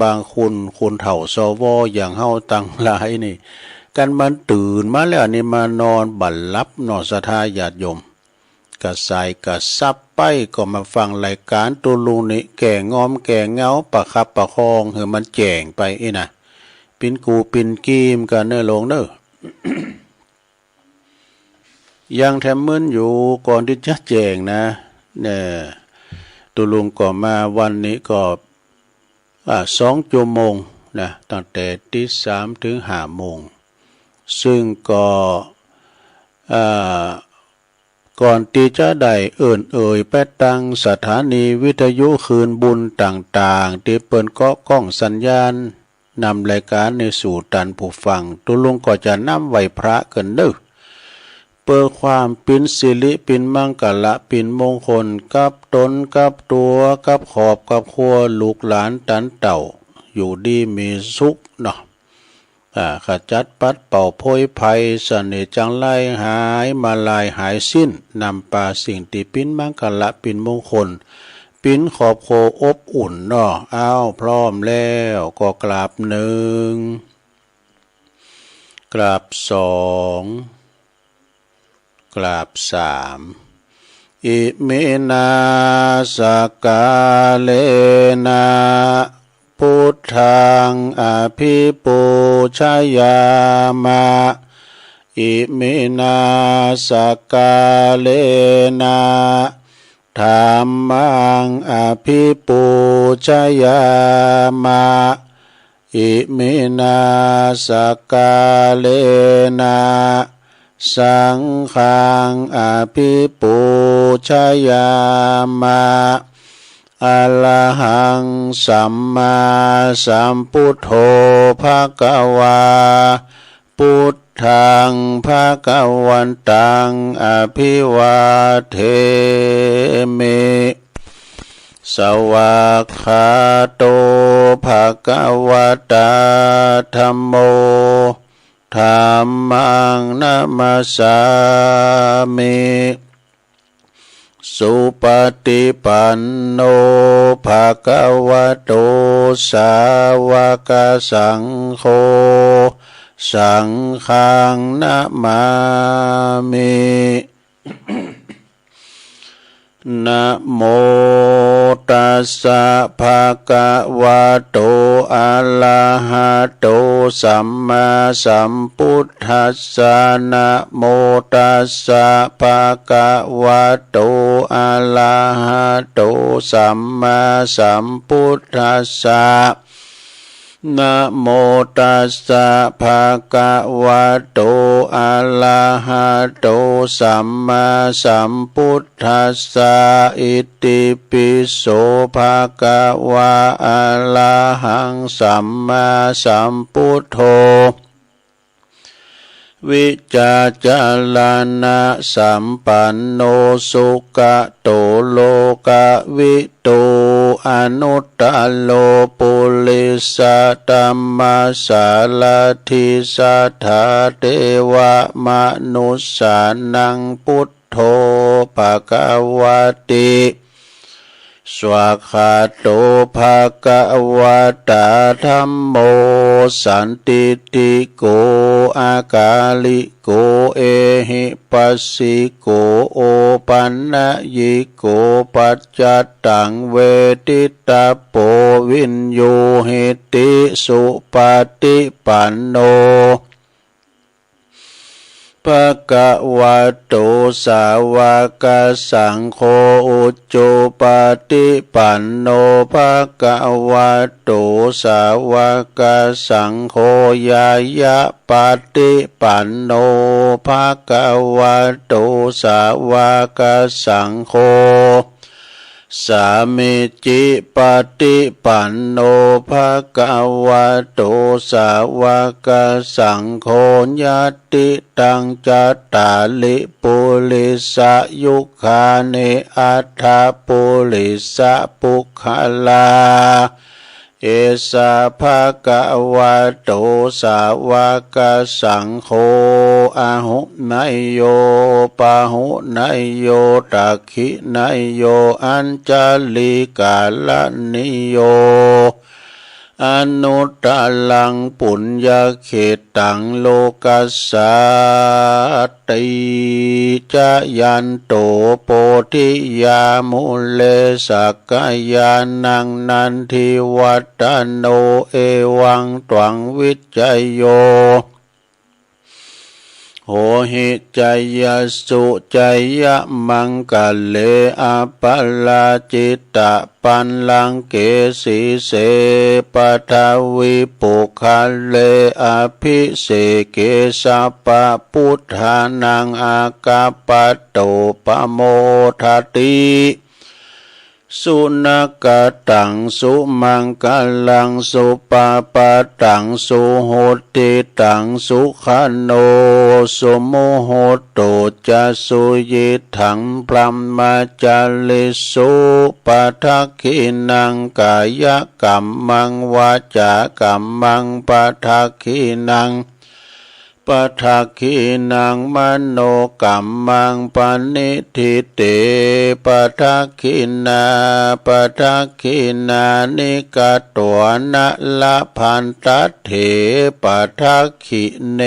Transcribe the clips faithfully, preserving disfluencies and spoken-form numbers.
บางคน คนเฒ่า สว อย่างเฮาตังหลายนี่ กันมันตื่นมาแล้วนี่มานอนบ่หลับเนาะ ศรัทธาญาติโยม กระสายกระสับไปก็มาฟังรายก๋านตุ๊ลุงนี่ แก้งอมแก้เหงา ประคับประคองหื้อมันแจ้งไปอี้นะ ปิ้นกูปิ้นกีมกั๋นเน่อโลงเน่อ ยังแถมมึนอยู่ ก่อนตี้จะแจ้งนะ เนี่ย ตุ๊ลุงก็มาวันนี้ก็ อ่า สองจั่วโมงนะ ตั้งแต่ตี๋สามเถิงห้าโมง ซึ่งก็ อ่า ก่อนตี้จะได้เอิ้นเอ่ยไปตังสถานีวิทยุคืนบุญต่างๆ ตี้เปิ้นเกาะก้องสัญญาณ นำรายก๋านนี้สู่ต้านผู้ฟัง ตุ๊ลุงก็จะนำไหว้พระกั๋นเน่อ เปื้อความเป๋นสิริเป๋นมังคละเป๋นมงคล กับต๋นกับตั๋ว กับครอบกับครัว ลูกหลานต๋านเต้า อยู่ดีมีสุขเนาะ อ่า ขจัดปัดเป่าโพยภัย เสน่ห์จังไรหาย มาลายหายสิ้น นำปาสิ่งตี้เป๋นมังคละเป๋นมงคล เป๋นครอบครัวอบอุ่นเนาะ อ้าว พร้อมแล้วก็กราบหนึ่ง กราบสอง กราบสาม อิมินา สกกาเลนะ พุทธัง อภิปูชยามะ อิมินา สกกาเลนะ ธัมมัง อภิปูชยามะ อิมินา สกกาเลนะ สังฆัง อภิปูชยามะ อะระหัง สัมมาสัมพุทโธ ภะคะวา พุทธัง ภะคะวันตัง อภิวาเทมิ สวากขาโต ภะคะวะตา ธัมโม ธัมมัง นะมัสสามิ สุปะฏิปันโน ภะคะวะโต สาวะกะสังโฆ สังฆัง นะมามิ นะโมตัสสะ ภะคะวะโต อะระหะโต สัมมาสัมพุทธัสสะ นะโมตัสสะ ภะคะวะโต อะระหะโต สัมมาสัมพุทธัสสะ นะโมตัสสะ ภะคะวะโต อะระหะโต สัมมาสัมพุทธัสสะ อิติปิโส ภะคะวา อะระหัง สัมมาสัมพุทโธ วิชชาจารณะสัมปันโน สุขะโต โลกะวิทู อนุตตะโร ปุริสะธัมมะสารถิ สัทธาเทวะมะนุสสานัง พุทโธ ภะคะวะติ สวากขาโต ภะคะวะตา ธัมโม สันทิฏฐิโก อะกาลิโก เอหิปัสสิโก โอปันนยิโก ปัจจัตตัง เวทิตะโป วิญญูหิติ สุปะฏิปันโน ภะคะวะโต สาวะกะสังโฆ อุจุปะฏิปันโน ภะคะวะโต สาวะกะสังโฆ ญาญะปะฏิปันโน ภะคะวะโต สาวะกะสังโฆ สามีจิปะฏิปันโน ภะคะวะโต สาวะกะสังโฆ ยัตติตัง จัตตาริ ปุริสะยุคคานิ อัฏฐะปุริสะปุคคลา เอสะ ภะคะวะโต สาวะกะสังโฆ อาหุเนยโย ปาหุเนยโย ตักขิเนยโย อัญชลีกะรณีโย อนุตตรังปุญญเขตตัง โลกัสสาติ จายันโต โพธิยา มูเล สักขยานัง นันทิวัฏฏโน เอวังตวัง วิจโย โหหิ จายสสุ จายมังคะเล อัปปะราจิตะ ปัลลังเก สีเส ปัทวิปุคคเล อภิเสเก สัพพะปุทธานัง อาคัปปะโต ปะโมทติ สุนักขะตัง สุมังคะลัง สุปะปะทัง สุหุตติตัง สุขะโณ สุมุตโต จะ สุยิตถัง พรหมจาริสุ ปะทักขิณัง กายกัมมัง วาจากัมมัง ปะทักขิณัง ปะทักขิณัง มโนกัมมัง ปะนิฏฐิเต ปะทักขิณา ปะทักขิณานิ กะตวานะ ละพันทัตเถ ปะทักขิเณ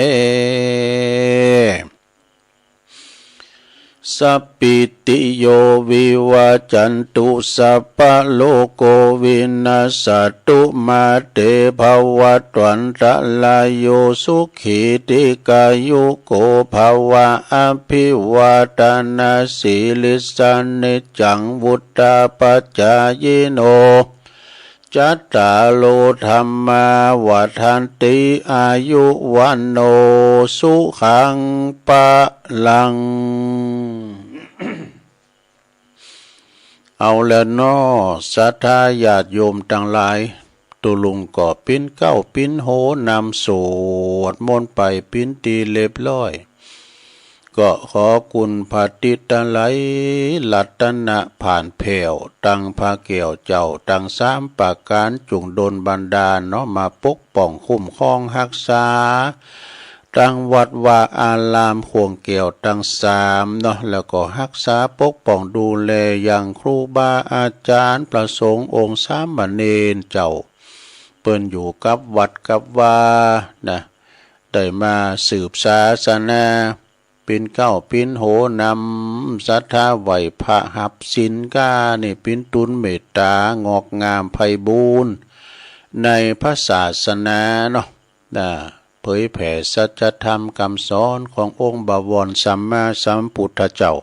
สัพพิติโย วิวัจจันตุ สัพพะโรโค วินัสสะตุ มา เต ภะวัตวันตะราโย สุขี ทีฆายุโก ภะวะ อะภิวาทะนะสีลิสสะ นิจจัง วุฑฒาปะจายิโน จัตตาโร ธัมมา วัฑฒันติ อายุ วัณโณ สุขัง พะลัง เอาแลเนาะ ศรัทธาญาติโยมตังหลาย ตุ๊ลุงก็ปิ๊นเก๊าปิ๊นโหนำสวดมนต์ไปปิ๊นตี้เรียบร้อย ก็ขอคุณพระติตะไลยรัตนะผ่านแผ้ว ตังพระแก้วเจ้าตังสามประก๋าน จุ่งดลบันดาลเนาะ มาปกป้องคุ้มครองฮักษา ตังวัดวาอารามข่วงแก้วตังสามเนาะ แล้วก็ฮักษาปกป้องดูแลยังครูบาอาจ๋ารย์ พระสงฆ์องค์สามเณรเจ้า เปิ้นอยู่กับวัดกับวานะ ได้มาสืบศาสนา ปิ๊นเก๊าปิ๊นโหนำ ศรัทธาไหว้พระฮับศีลก้านี่ ปิ๊นตูนเมตตางอกงามไพบูลย์ในพระศาสนาเนาะ นะ เผยแผ่สัจธรรมกำสอนขององค์บวรสัมมาสัมพุทธเจ้า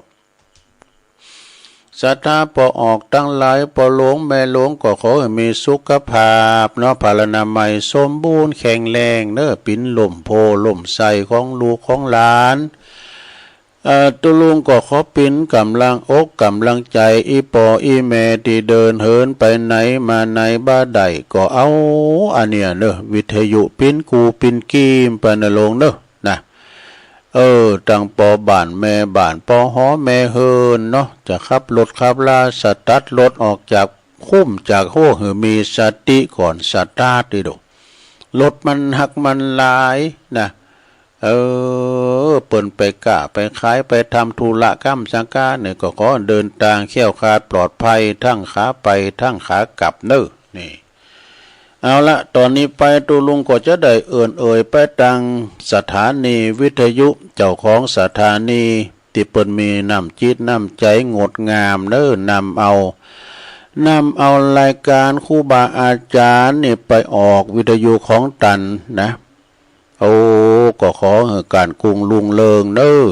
ศรัทธาป้อออกตังหลาย ป้อหลวงแม่หลวงก็ขอหื้อมีสุขภาพเนาะ พลานามัยสมบูรณ์แข็งแรงเนาะ ปิ๊นล่มโพธิ์ล่มไทรของลูกของหลาน เอ่อ ตุ๊ลุงก็ขอปิ๊นก๋ำลังอกก๋ำลังใจ๋ อี่ป้ออี่แม่ตี้เดินเหินไปไหนมาไหนบ่ได้ ก็เอาอันเนี้ยเนาะ วิทยุปิ๊นกู้ปิ๊นกี๋ไปเนาะหลวงเนาะ นะ เออ ตังป้อบ้านแม่บ้าน ป้อหอแม่เฮือนเนาะ จะขับรถขับลา สตาร์ทรถออกจากคุ้มจากหั้ว หื้อมีสติก่อนสตาร์ทตี้ดู รถมันหนักมันหลายนะ เออ เปิ้นไปก้าไปขาย ไปทำธุระกำสังกาเนี่ย ก็ขอเดินตางแคล้วคลาดปลอดภัย ตึงขาไปตึงขากลับเนาะ นี่ เอาละ ต๋อนนี้ไปตุ๊ลุงก็จะได้เอิ้นเอ่ยไปตังสถานีวิทยุ เจ้าของสถานีตี้เปิ้นมีน้ำจิตน้ำใจ๋งดงามเนาะ นำเอา นำเอารายก๋านครูบาอาจ๋ารย์นี่ไปออกวิทยุของตันนะ โอ้ ก็ขอหื้อก๋านกุ้งรุ่งเริงเนาะ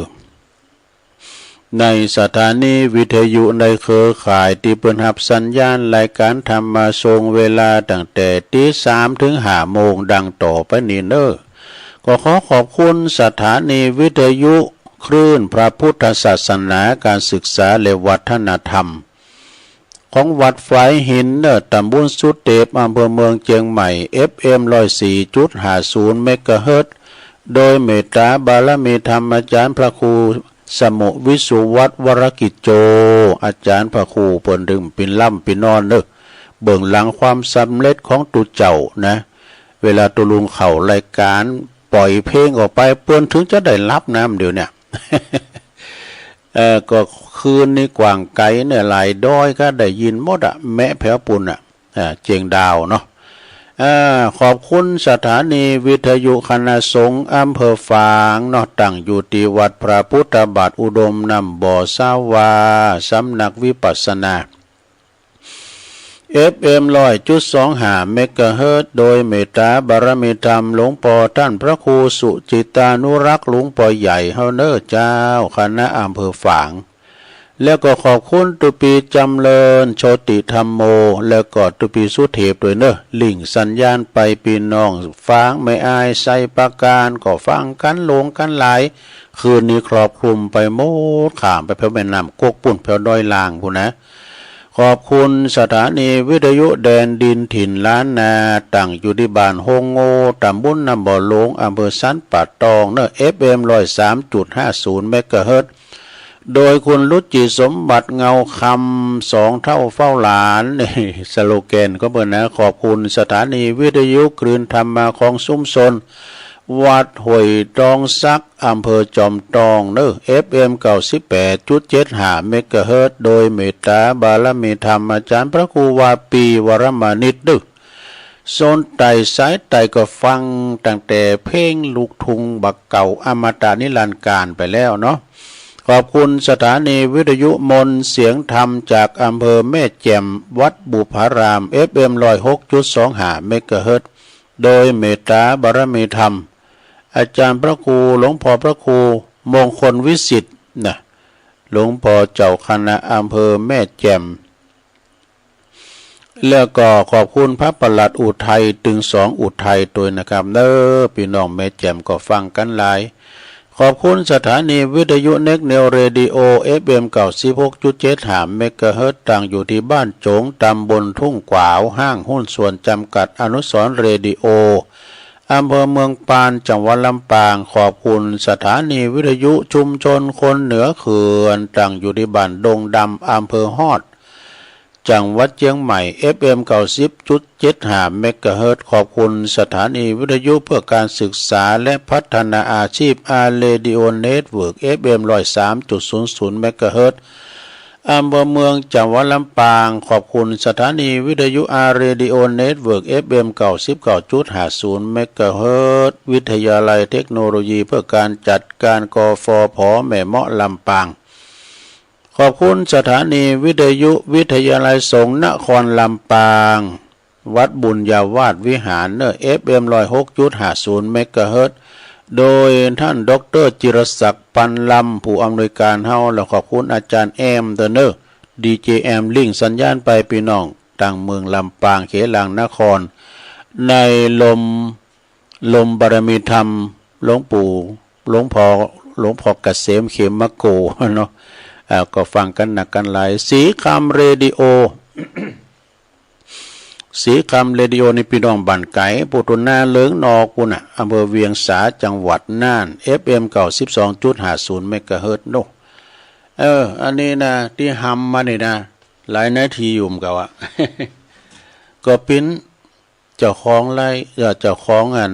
ในสถานีวิทยุในเครือข่ายตี้เปิ้นฮับสัญญาณรายก๋านธรรมะส่งเวลาตั้งแต่ตีสามเถิงห้าโมงดังต่อไปนี้เนาะ ก็ขอขอบคุณสถานีวิทยุคลื่นพระพุทธศาสนา ก๋านศึกษาและวัฒนธรรม ของวัดฝายหินเนาะ ตำบลสุเตป อำเภอเมืองเจียงใหม่ เอฟเอ็ม ร้อยสี่จุดห้าศูนย์ เมกะเฮิรตซ์ โดยเมตตาบารมีธรรมอาจ๋ารย์พระครูสมุห์ วิสุวัฒน์ วรกิจโจ อาจ๋ารย์พระครูเปิ้นตึงปินหลับปินนอนเนาะ เบื้องหลังความสำเร็จของตุ๊เจ้านะ เวลาตุ๊ลุงเข้ารายก๋าน ป่อยเพลงออกไป เปิ้นเถิงจะได้หลับนะ เดี๋ยวเนี่ย เอ่อ ก็คืนนี้กว้างไก๋เนี่ย หลายดอยก็ได้ยินหมดอะ แม้แผวปุ้นอะ อ่า เจียงดาวเนาะ อ่า ขอบคุณสถานีวิทยุคณะสงฆ์อำเภอฝางเนาะ ตั้งอยู่ตี้วัดพระพุทธบาทอุดมน้ำบ่อสาวา สำนักวิปัสสนา เอฟเอ็ม ร้อยจุดสองห้า เมกะเฮิรตซ์ โดยเมตตาบารมีธรรมหลวงป้อต้านพระครูสุจิตตานุรักษ์ หลวงป้อใหญ่เฮาเน่อเจ้า คณะอำเภอฝาง แล้วก็ขอบคุณตุ๊ปี้จำเริญ โชติธัมโม แล้วก็ตุ๊ปี้สุเทพด้วยเน่อ ริ่งสัญญาณไปปี้น้องฝาง แม่อาย ไชยปราการ ก็ฟังกั๋นหลงกั๋นหลาย คืนนี้ครอบคลุมไปหมด ข้ามไปแผวแม่น้ำกกปู๊น แผวดอยล่างปู๊นนะ ขอบคุณสถานีวิทยุแดนดินถิ่นล้านนา ตั้งอยู่ตี้บ้านโฮงโง่ ตำบลน้ำบ่อหลวง อำเภอสันป่าตองเน่อ เอฟเอ็ม ร้อยสามจุดห้าศูนย์ เมกะเฮิรตซ์ โดยคุณรุจิสมบัติเงาคำ สองเฒ่าเฝ้าหลาน นี่สโลแกนของเปิ้นนะ ขอบคุณสถานีวิทยุคลื่นธรรมะของชุมชน วัดห้วยตองสัก อำเภอจอมตองเน่อ เอฟเอ็ม เก้าสิบแปดจุดเจ็ดห้า เมกะเฮิรตซ์ โดยเมตตาบารมีธรรมอาจ๋ารย์พระครูวาปี วรมานิตเน่อ สนใจ๋สายใต้ก็ฟังตั้งแต่เพลงลูกทุ่งบ่าเก่า อมตะนิรันดร์กาลไปแล้วเนาะ ขอบคุณสถานีวิทยุมนต์เสียงธรรมจากอำเภอแม่แจ่ม วัดบุพาราม เอฟเอ็ม ร้อยหกจุดสองห้า เมกะเฮิรตซ์ โดยเมตตาบารมีธรรม อาจ๋ารย์พระครู หลวงป้อพระครูมงคลวิสิทธิ์นะ หลวงป้อเจ้าคณะอำเภอแม่แจ่ม แล้วก็ขอบคุณพระปลัดอุทัย ตึงสองอุทัยตวยนะครับเน่อ ปี้น้องแม่แจ่มก็ฟังกั๋นหลาย ขอบคุณสถานีวิทยุเน็กเนวเรดิโอ เอฟเอ็ม เก้าสิบหกจุดเจ็ดห้า เมกะเฮิรตซ์ ตั้งอยู่ตี้บ้านโจ๋ง ตำบลทุ่งกวาว ห้างหุ้นส่วนจำกัดอนุสรณ์เรดิโอ อำเภอเมืองปาน จังหวัดลำปาง ขอบคุณสถานีวิทยุชุมชนคนเหนือเขื่อน ตั้งอยู่ตี้บ้านดงดำ อำเภอฮอด จังหวัดเจียงใหม่ เอฟเอ็ม เก้าสิบจุดเจ็ดห้า เมกะเฮิรตซ์ ขอบคุณสถานีวิทยุเพื่อการศึกษาและพัฒนาอาชีพ อาร์ เรดิโอ เน็ตเวิร์ก เอฟเอ็ม ร้อยสามจุดศูนย์ศูนย์ เมกะเฮิรตซ์ อำเภอเมือง จังหวัดลำปาง ขอบคุณสถานีวิทยุ อาร์ เรดิโอ เน็ตเวิร์ก เอฟเอ็ม เก้าสิบเก้าจุดห้าศูนย์ เมกะเฮิรตซ์ วิทยาลัยเทคโนโลยีเพื่อการจัดการ กฟผ แม่เมาะ ลำปาง ขอบคุณสถานีวิทยุวิทยาลัยสงฆ์นครลำปาง วัดบุญญาวาสวิหารเน่อ เอฟเอ็ม ร้อยหกจุดห้าศูนย์ เมกะเฮิรตซ์ โดยท่านด็อกเตอร์จิรศักดิ์ ปันลำ ผู้อำนวยการเฮา และขอบคุณอาจ๋ารย์แอมตวยเน่อ ดีเจแอม ริ่งสัญญาณไปปี้น้องตางเมืองลำปาง เขตหลังนคร ในลม ลมบารมีธรรมหลวงปู่ หลวงป้อ หลวงป้อเกษม เขมโก เนาะ อ่า ก็ฟังกั๋นนักกั๋นหลาย สีคำเรดิโอ สีคำเรดิโอนี่ปี้น้องบ้านไก๋ ปู๊นนาเหลืองนอกปู๊นน่ะ อำเภอเวียงสา จังหวัดน่าน เอฟเอ็ม เก้าสิบสองจุดห้าศูนย์ เมกะเฮิรตซ์ เนาะ เออ อันนี้นะ ตี้ฮำมานี่นะ หลายนาทีอยู่เหมือนกั๋นอะ ก็เป๋น เจ้าของไลฟ์ เอ่อ เจ้าของอัน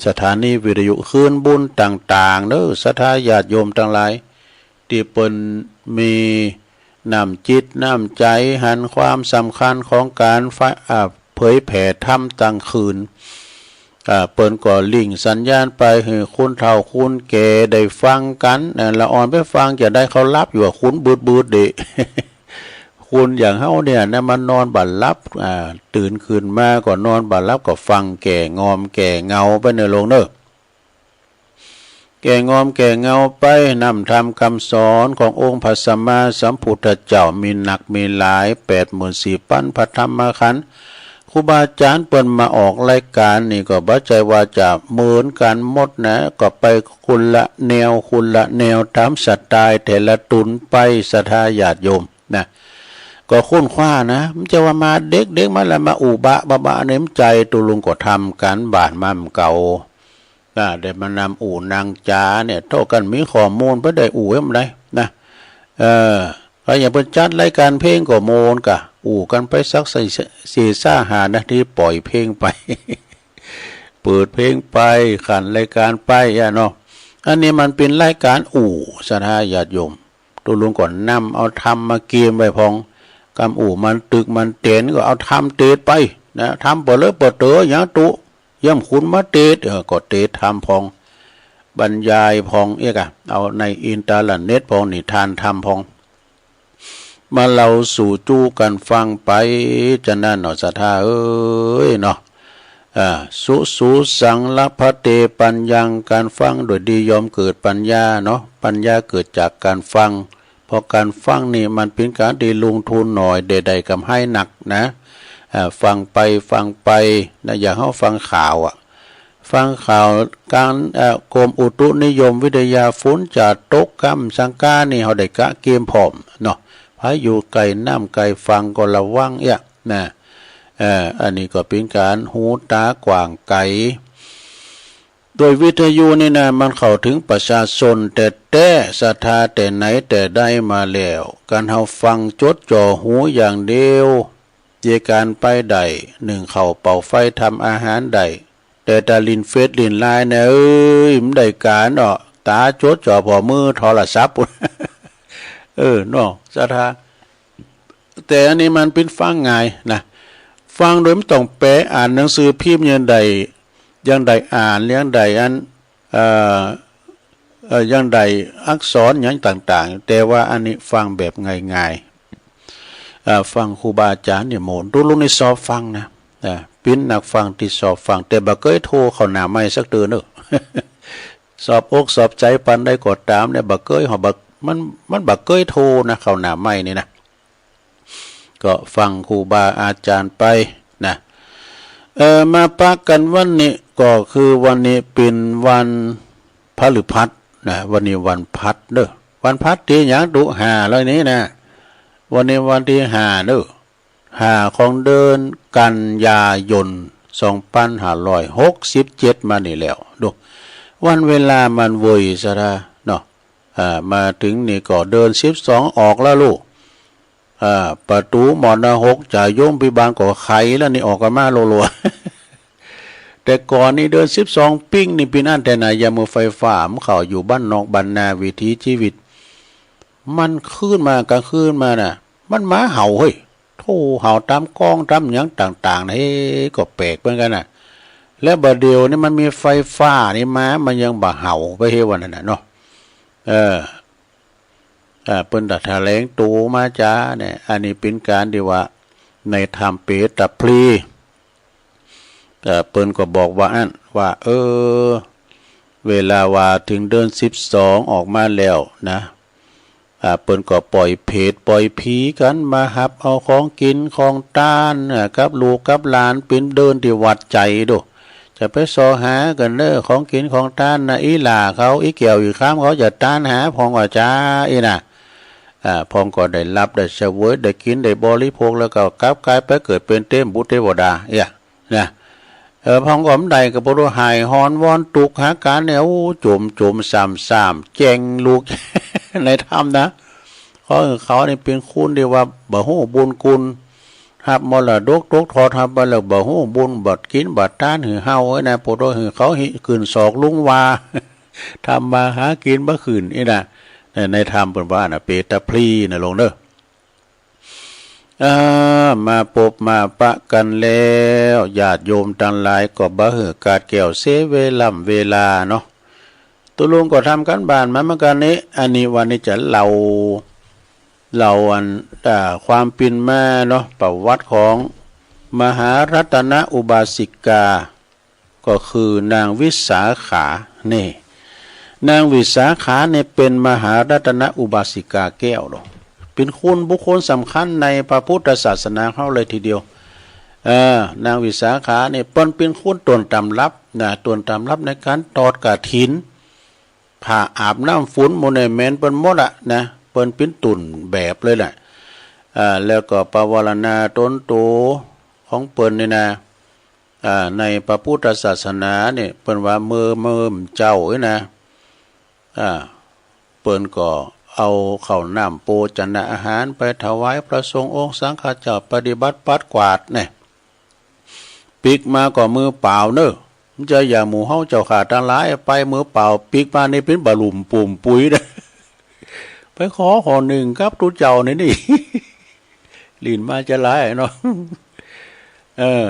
สถานีวิทยุคืนบุญต่างๆ เน่อ ศรัทธาญาติโยมตังหลาย ตี้เปิ้นมีน้ำจิตน้ำใจ๋ หันความสำคัญของก๋านฟะ อ่า เผยแผ่ธรรมตางคืน อ่า เปิ้นก็ริ่งสัญญาณไปหื้อคนเฒ่าคนแก่ได้ฟังกั๋น อ่า ละอ่อนไปฟังจะใด เขาหลับอยู่อะ คนบืดๆ เดะ คนอย่างเฮาเนี่ยนะ มันนอนบ่หลับ อ่า ตื่นขึ้นมาก็นอนบ่หลับ ก็ฟังแก่งอมแก่เหงาไปเน่อลุงเน่อ แก่งอมแก่เหงาไป นำธรรมคำสอนขององค์พระสัมมาสัมพุทธเจ้า มีนักมีหลาย แปดหมื่นสี่พันพระธรรมขันธ์ ครูบาอาจ๋ารย์เปิ้นมาออกรายก๋านนี่ก็บ่ใจ้ว่าจะเหมือนกั๋นหมดนะ ก็ไปคนละแนว คนละแนว ต๋ามสไตล์แต่ละต๋นไป ศรัทธาญาติโยม นะ ก็ค้นคว้านะ บ่ใจ้ว่ามาเด็กๆ มาแล้วมาอุบะบะบะ ในใจ๋ ตุ๊ลุงก็ทำก๋านบ้านมาเหมือนเก่า นะ ได้มานำอู้นางจ๋าเนี่ย เต้ากั๋นมีข้อมูลไปได้อู้เอ็มได้นะ เออ ก็อย่างเปิ้นจัดรายก๋านเพลงก็โมนกะ อู้กั๋นไปสักสี่ สี่ห้านาที ป่อยเพลงไป เปิดเพลงไป ขันรายก๋านไปอะเนาะ อันนี้มันเป๋นรายก๋านอู้ ศรัทธาญาติโยม ตุ๊ลุงก็นำเอาธรรมมาเกียมไว้พ่อง กำอู้มันตึกมันเต๋นก็เอาธรรมเตดไป นะ ธรรมเป๋อเลิกเป๋อเต๋อหยังตุ๊ เยี่ยมคุณมาเตสน์ เออ ก็เตสน์ธรรมพ่อง บรรยายพ่อง เอ๊ะกะ เอาในอินเทอร์เน็ตพ่อง นิทานธรรมพ่อง มาเล่าสู่จู้กั๋นฟังไป จานั้นเนาะ ศรัทธาเอ๋ยเนาะ อ่า สุ สุ สัง ละ พะเต ปัญญัง ก๋านฟังโดยดีย่อมเกิดปัญญาเนาะ ปัญญาเกิดจากก๋านฟัง เพราะก๋านฟังนี่มันเป๋นก๋านตี้ลงทุนหน่อย แต่ได้ก๋ำไรหนักนะ อ่า ฟังไป ฟังไปนะ อย่างเฮาฟังข่าวอะ ฟังข่าวก๋าน เอ่อ กรมอุตุนิยมวิทยา ฝนจะตกก้ำสังก๊านี่ เฮาได้กะเกียมพร้อมเนาะ ใผอยู่ใก้น้ำใก้ฝั่งก็ระวังเอี้ยนะ เอ่อ อันนี้ก็เป๋นก๋านหูต๋ากว้างไก๋ โดยวิทยุนี่นะ มันเข้าเถิงประชาชนแต๊ๆ ศรัทธาแต่ไหนแต่ใดมาแล้ว ก๋านเฮาฟังจดจ่อหูอย่างเดียว เยียะก๋านไปได้ นึ่งข้าวเป่าไฟ ทำอาหารได้ แต่ถ้าเล่นเฟซเล่นไลน์เนี่ย เอ้ย บ่ได้ก๋านเนาะ ต๋าจดจ่อผ่อมือโทรศัพท์ เออ เนาะ ศรัทธา แต่อันนี้มันเป๋นฟังง่ายนะ ฟังโดยบ่ต้องแปล อ่านหนังสือพิมพ์ยังได้ ยังได้อ่าน ยังได้อัน เอ่อ เอ่อ ยังได้อักษรหยังต่างๆ แต่ว่าอันนี้ฟังแบบง่ายๆ เอ่อ ฟังครูบาอาจ๋ารย์เนี่ยโหมด ตุ๊ลุงนี่สอบฟังนะ เอ่อ เป๋นนักฟังตี้สอบฟัง แต่บ่เกยโทเข้าหน้าไมค์สักเตื้อเนาะ สอบอกสอบใจ๋ปานใดก็ต๋ามเนี่ย บ่เกย บ่ มัน มันบ่เกยโทนะ เข้าหน้าไมค์นี่นะ ก็ฟังครูบาอาจ๋ารย์ไปนะ เอ่อ มาปะกั๋นวันนี้ ก็คือวันนี้เป๋นวันพฤหัสนะ วันนี้วันพฤหัสเนาะ วันพฤหัสตี้หยังตุ๊ ห้าแล้วนี่นะ วันนี้วันตี้ห้าเนาะ ห้าของเดือนกันยายน สองปันห้าร้อยหกสิบเจ็ด มานี่แล้ว ดู วันเวลามันเว่ยซะละเนาะ อ่า มาเถิงนี่ก็เดือนสิบสองออกแล้วลูก อ่า ประตู๋หมอนรกจะยมพิบาลก็ไขแล้วนี่ ออกกั๋นมาลัวๆ แต่ก่อนนี่เดือนสิบสองปิ๊งนี่เป๋นอั้นแต๊นะ ยามมื้อไฟฟ้าบ่เข้า อยู่บ้านนอกบ้านนา วิถีชีวิต มันคืนมา ก๋างคืนมาน่ะ มันมาเห่าเฮ้ย โธ่ เห่าต๋ามก้องต๋ามหยังต่างๆ นะ เฮ้ ก็แปลกเหมือนกั๋นน่ะ แล้วบ่าเดี่ยวนี้มันมีไฟฟ้านี่มา มันยังบ่เห่าไปเฮ้ ว่านั้นน่ะเนาะ เออ อ่า เปิ้นจะแถลงตั๋วมาจาเนี่ย อันนี้เป๋นก๋านตี้ว่าในธรรมเปตพลี เอ่อ เปิ้นก็บอกว่าอั้น ว่า เออ เวลาว่าเถิงเดือนสิบสองออกมาแล้วนะ อ่า เปิ้นก็ป่อยเผตป่อยผีกั๋น มาฮับเอาของกิ๋นของตาน อ่า กับลูกกับหลาน เป๋นเดือนตี้หวัดใจ๋ดู จะไปเซาะหากั๋นเน่อ ของกิ๋นของตานนะ อี่หล้าเขา อี่แก้วอี่คำเขาจะตานหาพ่องว่าจาอี้นะ อ่า พ่องก็ได้ฮับได้เสวย ได้กิ๋นได้บริโภค แล้วก็กลับก๋ายไปเกิดเป๋นเตพบุตรเตวดา เอี้ย นะ เออ พ่องก็บ่ได้ ก็บ่ฮู้ไห้ฮ้อนวอนตุ๊กหากั๋นเนี่ย โอ้ จ๋มจ๋มส่ำส่ำ แจ้งลูก ในธรรมนะ เพราะเขานี่เป๋นคนตี้ว่าบ่ฮู้บุญคุณ ฮับมรดกตกทอดฮับไปแล้วบ่ฮู้บุญ บ่กิ๋นบ่ตานหื้อเฮาเอ้ยนะ ปวดหัวหื้อเขาหื้อขึ้นศอกลุงว่า ทำมาหากิ๋นบ่ขึ้นอี้นะ ใน ในธรรมเปิ้นว่านะ เปตพลีนะโลมเน่อ อ่า มาปบมาปะกั๋นแล้ว ญาติโยมตังหลายก็บ่หื้อขาดแคลนเสียเวล่ำเวลาเนาะ ตุ๊ลุงก็ทำก๋านบ้านมาเหมือนกั๋นนี่ อันนี้วันนี้จะเล่า เล่าอัน อ่า ความเป๋นมาเนาะ ประวัติของมหารัตนอุบาสิกา ก็คือนางวิสาขานี่ นางวิสาขานี่เป๋นมหารัตนอุบาสิกาแก้วเนาะ เป๋นคนบุคคลสำคัญในพระพุทธศาสนาเฮาเลยทีเดียว เออ นางวิสาขานี่เปิ้นเป๋นคนต้นตำรับนะ ต้นตำรับในก๋านตอดกฐิน ผ้าอาบน้ำฝุนหมู่นี่แม่นเปิ้นหมดอะนะ เปิ้นเป๋นต้นแบบเลยแหละ อ่า แล้วก็ปวารณาต๋นโตของเปิ้นนี่นะ อ่า ในพระพุทธศาสนานี่ เปิ้นว่าเมื่อ เมื่อเจ้านี่นะ อ่า เปิ้นก็เอาข้าวน้ำโภชนะอาหารไปถวายพระสงฆ์องค์สังฆเจ้า ปฏิบัติปัดกวาดเนี่ย ปิ๊กมาก็มือเปล่าเน่อ บ่ใจ้อย่างหมู่เฮาเจ้าข้าตังหลาย ไปมือเปล่า ปิ๊กมานี่เป๋นบ่าลุ่มปุ่มปุ๋ยนะ ไปขอข้อนึ่งกับตุ๊เจ้านี่นี่ ลิ้นมาจะหลายเนาะ เออ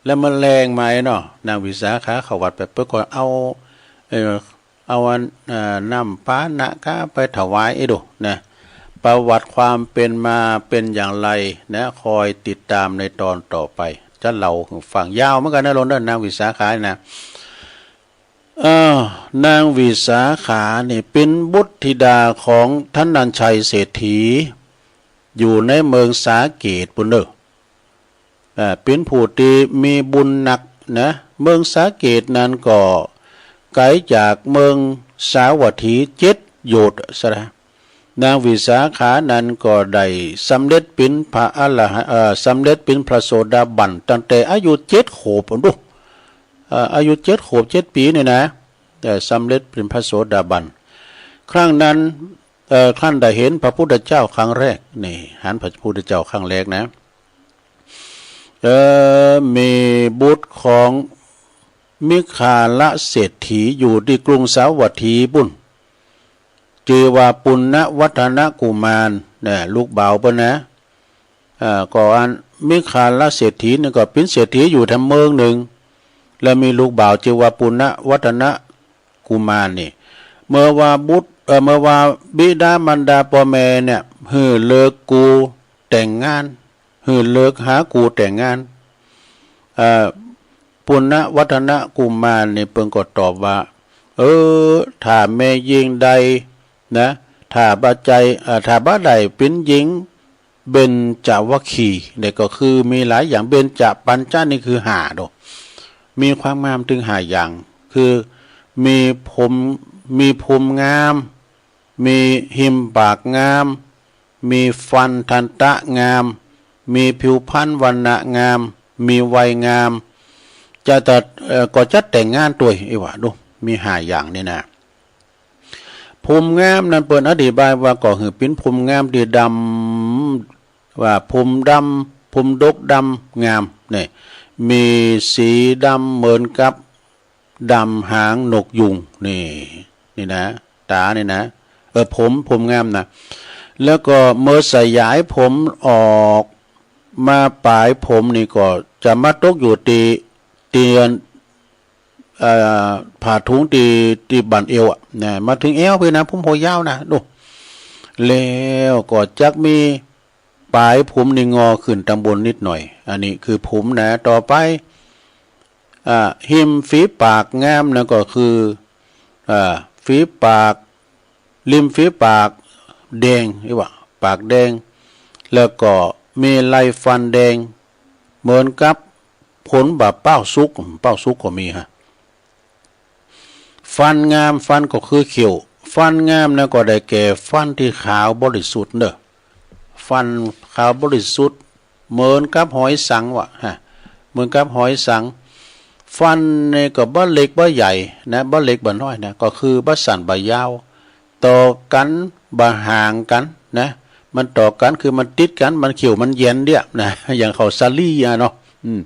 แล้วเมื่อแลงมาเนาะ นางวิสาขาเข้าวัดไป เปิ้นก็เอา เอ่อ เอาอัน เอ่อ น้ำปานะกาไปถวายไอ้ดูนะ ประวัติความเป๋นมาเป๋นอย่างไรนะ คอยติดต๋ามในตอนต่อไป จะเล่าหื้อฟัง ยาวเหมือนกั๋นนะ โลนเด้อ นางวิสาขานี่นะ เออ นางวิสาขานี่เป๋นบุตรธิดาของธนัญชัยเศรษฐี อยู่ในเมืองสาเกตปู้นเน่อ อ่า เป๋นผู้ตี้มีบุญนักนะ เมืองสาเกตนั้นก็ไก๋จากเมืองสาวัตถีเจ็ดโยชน์สะนะ นางวิสาขานั้นก็ได้สำเร็จเป๋นพระอรหันต์ เอ่อ สำเร็จเป๋นพระโสดาบันตั้งแต่อายุเจ็ดขวบปู้นดู เอ่อ อายุเจ็ดขวบเจ็ดปี๋นี่นะ ได้สำเร็จเป๋นพระโสดาบัน ครั้งนั้น เอ่อ ครั้นได้หันพระพุทธเจ้าครั้งแรก นี่ หันพระพุทธเจ้าครั้งแรกนะ เอ่อ มีบุตรของมิคคาลเศรษฐีอยู่ตี้กรุงสาวัตถีปู้น จื้อว่าปุณณวัฒนกุมาร เนี่ย ลูกบ่าวเปิ้นนะ เอ่อ ก็อันมิคคาลเศรษฐีนี่ก็เป๋นเศรษฐีอยู่แถมเมืองนึ่ง แล้วมีลูกบ่าวจื้อว่าปุณณวัฒนกุมารนี่ เมื่อว่าบุตร เอ่อ เมื่อว่าบิดามารดาป้อแม่เนี่ย หื้อเลิกกูแต่งงาน หื้อเลิกหากูแต่งงาน เอ่อ ปุณณวัฒนกุมารนี่เปิ้นก็ตอบว่า เออ ถ้าแม่ญิงใดนะ ถ้าบ่ใจ้ เอ่อ ถ้าบ่ได้เป๋นญิงเบญจวัคคีย์เนี่ย ก็คือมีหลายอย่าง เบญจปัญจะนี่คือห้าโด มีความงามเถิงห้าอย่าง คือมีผม มีผมงาม มีฮิมปากงาม มีฟันทันตะงาม มีผิวพรรณวรรณะงาม มีวัยงาม จะตัด เอ่อ ก็จะแต่งงานตวย อี้หว่าดู มีห้าอย่างนี่นะ ผมงามนั้นเปิ้นอธิบายว่าก็หื้อเป๋นผมงามตี้ดำ ว่าผมดำ ผมดกดำงาม นี่ มีสีดำเหมือนกับ ดำหางนกยูง นี่ นี่นะ ต๋านี่นะ เออ ผม ผมงามนะ แล้วก็เมื่อสยายผมออกมา ป๋ายผมนี่ก็จะมาตกอยู่ตี้ ตี้ เอ่อ ผ้าถุงตี้ ตี้บั้นเอวอะนะ มาเถิงแอวพู้นนะ ผมหัวยาวนะ ดู แล้วก็จักมี ป๋ายผมนี่งอขึ้นตางบนนิดหน่อย อันนี้คือผมนะ ต่อไป อ่า ฮิมฝีปากงามนะ ก็คือ อ่า ฝีปาก ริมฝีปากแดง เรียกว่าปากแดง แล้วก็มีไรฟันแดง เหมือนกับผลบ่าเป้าสุก เป้าสุกก็มีฮะ ฟันงาม ฟันก็คือเขี้ยว ฟันงามนะก็ได้แก่ฟันตี้ขาวบริสุทธิ์เน่อ ฟันขาวบริสุทธิ์ เหมือนกับหอยสังวะฮะ เหมือนกับหอยสัง ฟันนี่ก็บ่เล็กบ่ใหญ่นะ บ่เล็กบ่น้อยนะ ก็คือบ่สั้นบ่ยาว ต่อกั๋นบ่ห่างกั๋นนะ มันต่อกั๋นคือมันติดกั๋น มันเขี้ยวมันแหยนเดียะนะ อย่างเขาสาลี่อะเนาะ อืม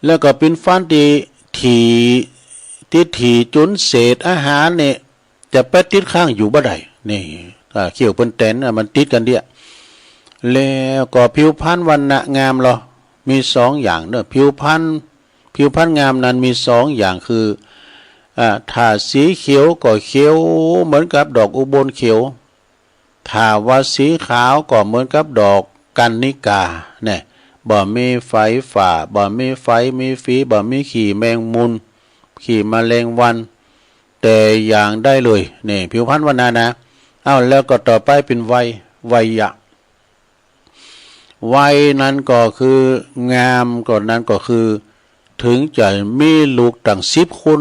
แล้วก็เป๋นฟันตี้ถี่ ตี้ถี่จ๋นเศษอาหารนี่ จะไปติดข้างอยู่บ่ได้ นี่ อ่า เขี้ยวเปิ้นแตนน่ะ มันติดกั๋นเดียะ แล้วก็ผิวพรรณวรรณะงามลอ มีสองอย่างเน่อ ผิวพรรณ ผิวพรรณงามนั้นมีสองอย่างคือ อ่า ถ้าสีเขียวก็เขียวเหมือนกับดอกอุบลเขียว ถ้าว่าสีขาวก็เหมือนกับดอกกัณณิกา เนี่ย บ่มีไฝฝ่า บ่มีไฝมีฝี บ่มีขี้แมงมุม ขี้แมลงวัน แต่อย่างใดเลย นี่ ผิวพรรณวรรณะนะ เอ้า แล้วก็ต่อไปเป๋นวัย วัยยะ วัยนั้นก็คืองาม ก็นั้นก็คือ เถิงจะมีลูกตั้งสิบคน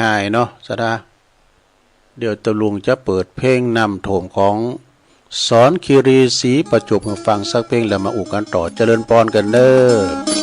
ง่ายเนาะ ศรัทธา เดี๋ยวตะลุงจะเปิดเพลงน้ำท่วมของสอนคีรีศรีประจวบหื้อฟังสักเพลง แล้วมาอู้กั๋นต่อ เจริญปอนกั๋นเน้อ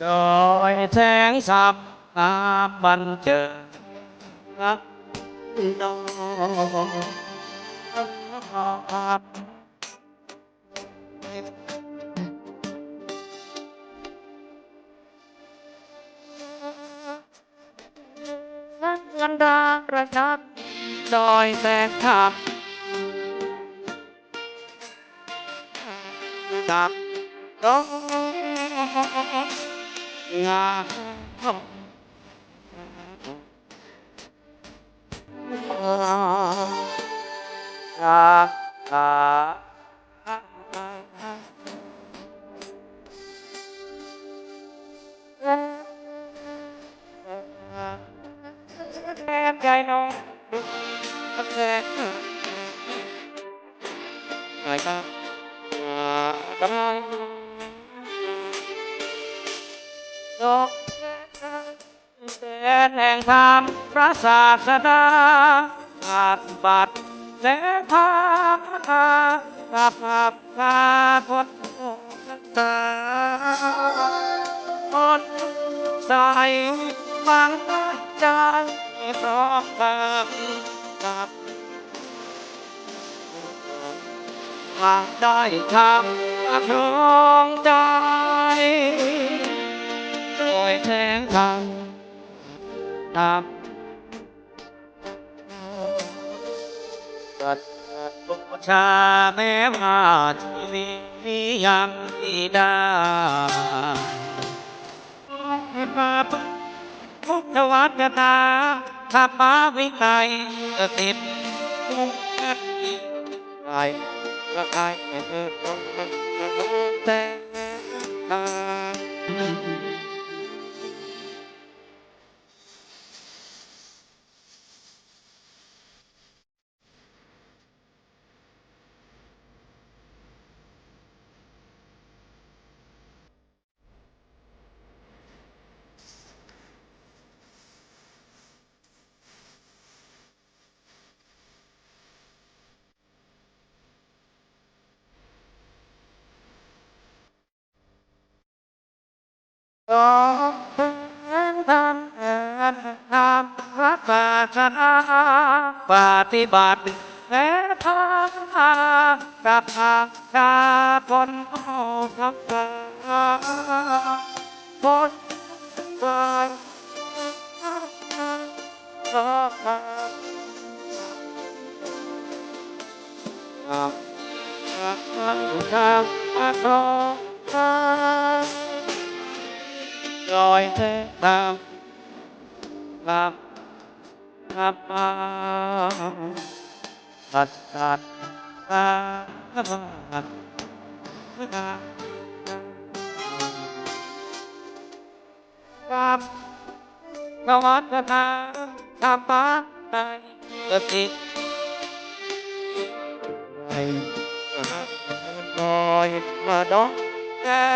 โดยแสงสว่างบันเจิด อันดาประดับโดยแสงธรรม กับดอกงาม งาม งาม แสงแห่งธรรมพระศาสดา ปฏิบัติแสงธรรม กับข้าพเจ้าคน คนใสฟังใจสองข้างกับ หากได้ธรรมครองใจ โดยแสงธรรม ธรรม สัตว์บูชาแม้ว่าที่นี้ยังไม่ได้ พุทธวจนะ ธรรมวินัย สิทธิ์ ใครก็ใครแต่ สอง ทำ ทำ รักษา ปฏิบัติ และทำ กับ กับ กับ คน คน คน ครับ นวัตกรรม ธรรมะ ใน สติ ใน คอยมาดอกแก้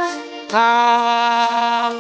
วทาง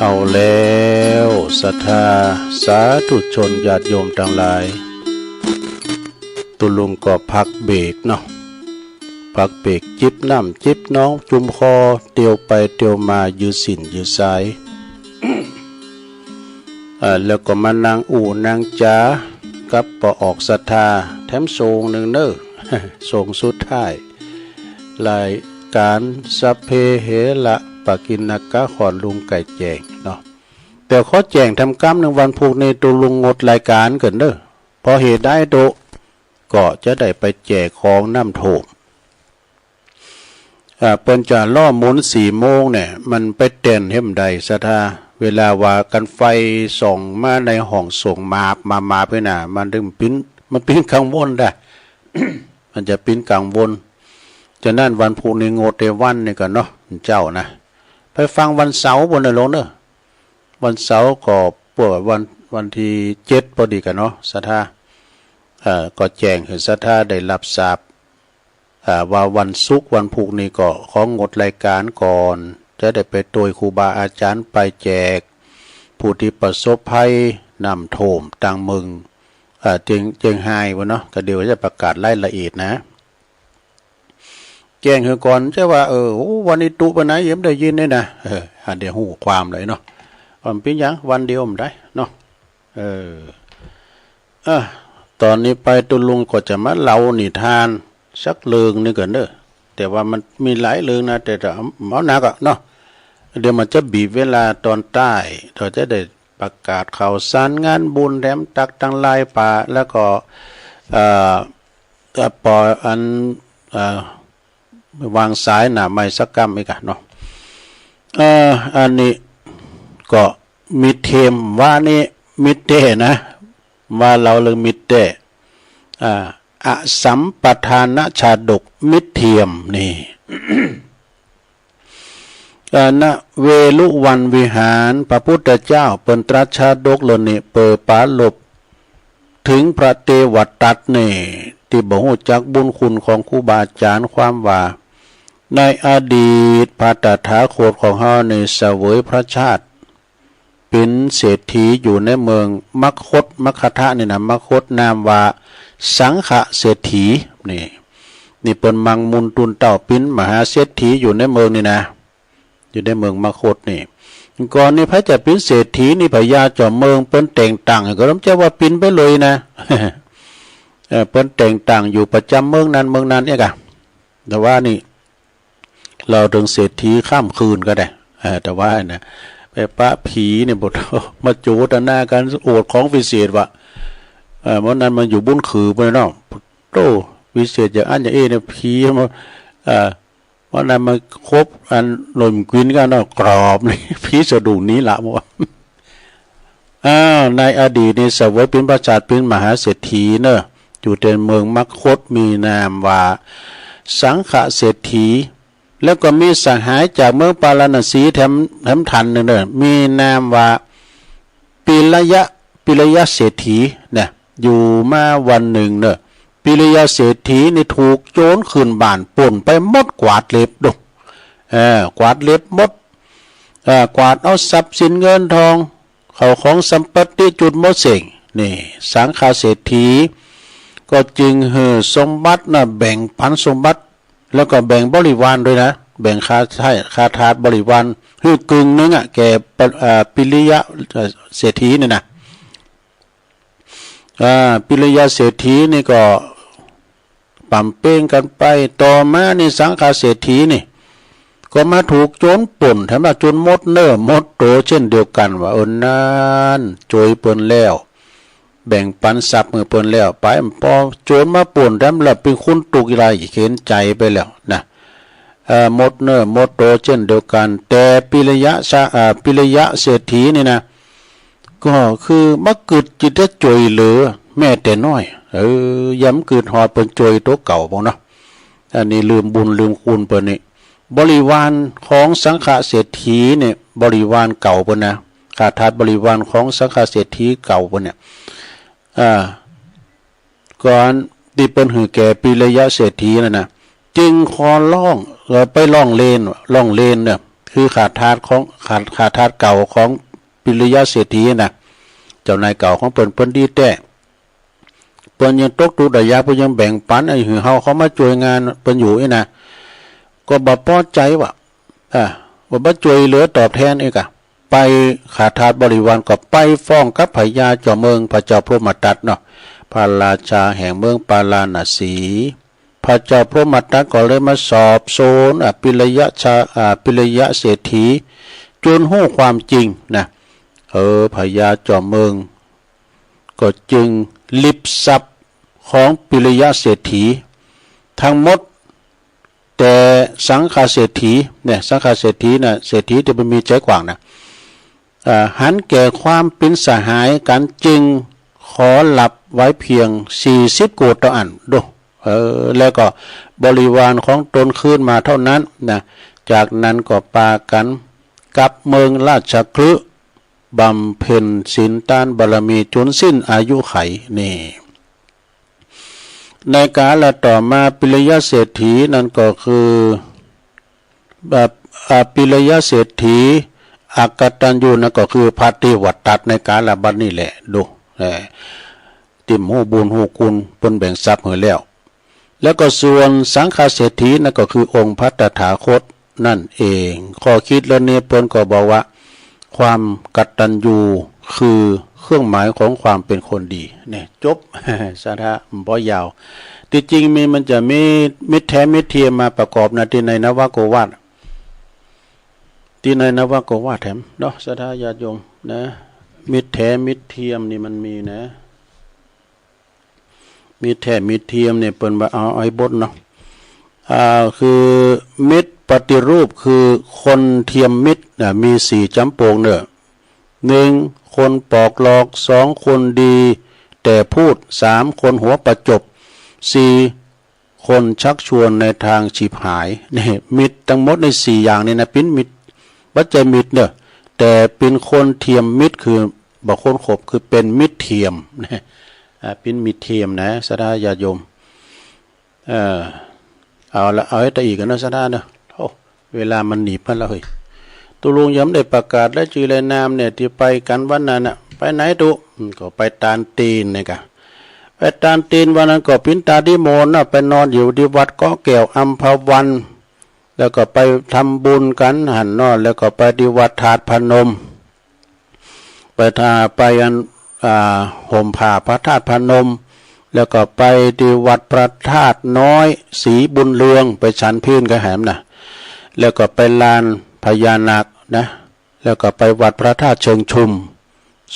เอาแล้ว ศรัทธาสาธุชนญาติโยมตังหลาย ตุ๊ลุงก็พักเบรกเนาะ พักเบรกจิบน้ำจิบนองจุ่มคอ เตียวไปเตียวมายื้อศีลยื้อสาย อ่า แล้วก็มานั่งอู้นั่งจ๋ากับป้อออกศรัทธาแถมโสงหนึ่งเน่อ โสงสุดท้าย รายก๋านสัพเพเหระปะกิณณกะ ขอนลุงไก่แจ้งเนาะ แต่ขอแจ้งแถมกำนึ่ง วันพูกนี้ตุ๊ลุงงดรายก๋านก่อนเน่อ เพราะเหตุใดตุ๊ ก็จะได้ไปแจกของน้ำท่วม อ่า เปิ้นจะเล่าหมุนสี่โมงเนี่ย มันไปแตนแหมใดศรัทธา เวลาว่ากั๋นไฟส่องมาในห้องโสง มาบ มา มาบไปน่ะ มันตึงปิ้น มันปิ้นกังวลได้ มันจะปิ้นกังวล ฉะนั้นวันพูกนี้งดแต่วันนี้ก่อนเนาะ เจ้านะ ไปฟังวันเสาร์ปู้นเน่อลุงเน่อ วันเสาร์ก็พวกวัน วันตี้เจ็ดพอดีกั๋นเนาะ ศรัทธา เอ่อ ก็แจ้งหื้อศรัทธาได้ฮับทราบ อ่า ว่าวันศุกร์วันพูกนี้ก็ของงดรายก๋านก่อน จะได้ไปตวยครูบาอาจ๋ารย์ ไปแจกผู้ตี้ประสบภัยน้ำท่วมตางเมือง อ่า เจียง เจียงฮายปู้นเนาะ ก็เดี๋ยวจะประกาศรายละเอียดนะ แจ้งหื้อก่อน จะว่า เออ โอ้ วันนี้ตุ๊ไปไหน ยังบ่ได้ยินเลยนะ เออ อันเดี๋ยวฮู้ความเลยเนาะ บ่เป๋นหยัง วันเดียวบ่ได้เนาะ เออ อ่ะ ต๋อนนี้ไปตุ๊ลุงก็จะมาเล่านิทานสักเรื่องนึ่งก่อนเน่อ แต่ว่ามันมีหลายเรื่องนะ แต่จะเอา เอานักอะเนาะ เดี๋ยวมันจะบีบเวลาต๋อนต้าย เฮาจะได้ประกาศข่าวสารงานบุญแถมตั๊กตังหลายป่า แล้วก็ เอ่อ เอ่อ ปออัน เอ่อ วางสายหน้าไมค์สักกำอีกอะเนาะ เอ่อ อันนี้ก็มิตรเทียม ว่านี่มิตรแต๊นะ ว่าเล่าเรื่องมิตรแต๊ อ่า อสัมปทานชาดกมิตรเทียมนี่ เอ่อ ณ เวฬุวันวิหาร พระพุทธเจ้าเปิ้นตรัสชาดกเรื่องนี้ เปิดปรารภ เถิงพระเตวตัตตะนี่ ตี้บ่ฮู้จักบุญคุณของครูบาอาจ๋ารย์ ความว่า ในอดีตพระตถาคตของเฮานี่เสวยพระชาติ เป๋นเศรษฐีอยู่ในเมืองมคธ มคธะนี่นะ มคธ นามว่าสังฆเศรษฐี นี่ นี่เปิ้นมังมูลตุนเต้า เป๋นมหาเศรษฐีอยู่ในเมืองนี่นะ อยู่ในเมืองมคธนี่ ก่อนนี่ใผจะเป๋นเศรษฐีนี่ พญาจอมเมืองเปิ้นแต่งตั้ง ก็บ่ใจ้ว่าเป๋นไปเลยนะ เออ เปิ้นแต่งตั้งอยู่ประจ๋ำเมืองนั้นเมืองนั้นเองอะ แต่ว่านี่ เล่าเถิงเศรษฐีข้ามคืนก็ได้ เออ แต่ว่านะ ไปปะผีนี่ บ่ มาโจตนากัน อวดของวิเศษว่า เออ วันนั้นมาอยู่บุญขือไปเนาะ โต้ วิเศษอย่างอั้นอย่างอี้เนี่ย ผีมา เออ วันนั้นมาคบอันหล่มกวินกันเนาะ กรอบนี่ ผีสะดุ้งหนีละหมด อ้าว ในอดีตนี่เสวยเป๋นพระชาติ เป๋นมหาเศรษฐีเนอะ อยู่ในเมืองมคธ มีนามว่าสังฆเศรษฐี แล้วก็มีสหายจากเมืองปาราณสีแถม แถมท่านนึ่งเนอะ มีนามว่าปิลยะ ปิลยะเศรษฐีนะ อยู่มาวันนึ่งเนอะ ปิลยะเศรษฐีนี่ถูกโจรขึ้นบ้านปล้นไปหมด กวาดเล็บดู เออ กวาดเล็บหมด เออ กวาดเอาทรัพย์สินเงินทอง เข้าของสัมปติจุดหมดเส้ง นี่ สังฆเศรษฐีก็จึงหื้อสมบัตินะ แบ่งปันสมบัติ แล้วก็แบ่งบริวารด้วยนะ แบ่งข้าใช้ ข้าทาสบริวาร หื้อกึ่งนึ่งอะ แก่ปะ อ่า ปิลยะ เอ่อ เศรษฐีนี่นะ อ่า ปิลยะเศรษฐีนี่ก็ ปำเป้งกั๋นไป ต่อมานี่สังฆเศรษฐีนี่ ก็มาถูกโจรปล้นแถมละ จนหมดเนื้อหมดตั๋วเช่นเดียวกั๋น ว่า เออ นั้น จ้วยเปิ้นแล้ว แบ่งปันทรัพย์หื้อเปิ้นแล้ว ไป ปอโจรมาปล้นแถมละ เป๋นคนตุ๊กข์ยากเข็ญใจ๋ไปแล้วนะ เอ่อ หมดเนื้อหมดตั๋วเช่นเดียวกั๋น แต่ปิลยะสะ เอ่อ ปิลยะเศรษฐีนี่นะ ก็คือบ่กึ๊ดจิตจะจ้วยเหลือแม้แต่น้อย เออ บ่กึ๊ดฮอดเปิ้นจ้วยตั๋วเก่าพวกเนาะ อันนี้ลืมบุญลืมคุณเปิ้นนี่ บริวารของสังฆเศรษฐีเนี่ย บริวารเก่าเปิ้นนะ ข้าทาสบริวารของสังฆเศรษฐีเก่าเปิ้นเนี่ย อ่า ก่อนตี้เปิ้นหื้อแก่ปิลยะเศรษฐีนั่นนะ จึงขอร้อง เอ่อ ไปร้องเรียน ร้องเรียนเนี่ย คือข้าทาสของ ข้า ข้าทาสเก่าของปิลยะเศรษฐีนะ เจ้านายเก่าของเปิ้น เปิ้นดีแต๊ เปิ้นยังตกตุ๊กข์ได้ยาก เปิ้นยังแบ่งปันหื้อเฮาเข้ามาจ้วยงานเปิ้นอยู่อี้นะ ก็บ่ปอใจ๋ว่า อ่า ว่าบ่จ้วยเหลือตอบแทนอี้กะ ไป ข้าทาสบริวารก็ไปฟ้องกับพญาจอมเมือง พระเจ้าพรหมทัตเนาะ พระราชาแห่งเมืองปาราณสี พระเจ้าพรหมทัตก็เลยมาสอบสวน อ่า ปิลยะชา อ่า ปิลยะเศรษฐี จนฮู้ความจริงนะ เออ พญาจอมเมือง ก็จึงริบทรัพย์ของปิลยะเศรษฐีทั้งหมด แต่สังฆเศรษฐีเนี่ย สังฆเศรษฐีน่ะ เศรษฐีตี้บ่มีใจ๋กว้างน่ะ เอ่อ หันแก่ความเป๋นสหายกั๋น จึงขอฮับไว้เพียงสี่สิบโกฏเต้าอั้น ดู เออ แล้วก็บริวารของตนคืนมาเต้านั้นนะ จากนั้นก็ปากั๋นกลับเมืองราชคฤห์ บำเพ็ญศีลตานบารมีจนสิ้นอายุขัย นี่ ในกาละต่อมา ปิลยะเศรษฐีนั้นก็คือ แบบ อ่า ปิลยะเศรษฐีอกตัญญูนั้นก็คือพระเตวทัตในกาละบัดนี้แหละ ดู เออ ตี้บ่ฮู้บุญฮู้คุณ เปิ้นแบ่งทรัพย์หื้อแล้ว แล้วก็ส่วนสังฆเศรษฐีนั้นก็คือองค์พระตถาคตนั่นเอง ข้อคิดเรื่องนี้เปิ้นก็บอกว่า ความกตัญญูคือเครื่องหมายของความเป็นคนดี เนี่ย จบ ศรัทธา บ่ยาว ตี้จริงมี มันจะมีมิตรแท้มิตรเทียมมาประกอบนะ ตี้ในนวโกวาท ตี้ในนวโกวาทแถมเนาะ ศรัทธาญาติโยมนะ มิตรแท้มิตรเทียมนี่มันมีนะ มิตรแท้มิตรเทียมเนี่ยเปิ้นว่า เอา เอาให้บทเนาะ อ่า คือมิตรปฏิรูปคือคนเทียมมิตร อ่า มีสี่จ๋ำปงเนาะ หนึ่ง คนปอกหลอก สอง คนดีแต่พูด สาม คนหัวประจบ สี่ คนชักชวนในทางฉิบหาย เนี่ย มิตรตังหมดในสี่อย่างนี่นะ เป๋นมิตร บ่ใจ้มิตรเนาะ แต่เป๋นคนเทียมมิตร คือบ่คนคบ คือเป๋นมิตรเทียม เนี่ย อ่า เป๋นมิตรเทียมนะ ศรัทธาญาติโยม เออ เอาละ เอาให้ตะอี้กั๋นเนาะ ศรัทธาเนาะ โอ้ เวลามันหนีบมาแล้วเฮ้ย ตุ๊ลุงยังบ่ได้ประกาศรายจื้อรายนามเนี่ย ตี้ไปกั๋นวันนั้นน่ะ ไปไหนตุ๊ อืม ก็ไปตานตีนเนี่ยก่ะ ไปตานตีนวันนั้นก็ปิณฑานิมนต์น่ะ ไปนอนอยู่ตี้วัดเกาะแก้วอัมพวัน แล้วก็ไปทำบุญกั๋นหั้นเนาะ แล้วก็ไปตี้วัดธาตุพนม ไปทา ไปอัน อ่า ห่มผ้าพระธาตุพนม แล้วก็ไปตี้วัดพระธาตุน้อยศรีบุญเรือง ไปฉันเพลกั๋นแหมนะ แล้วก็ไปลานพญานาคนะ แล้วก็ไปวัดพระธาตุเชิงชุม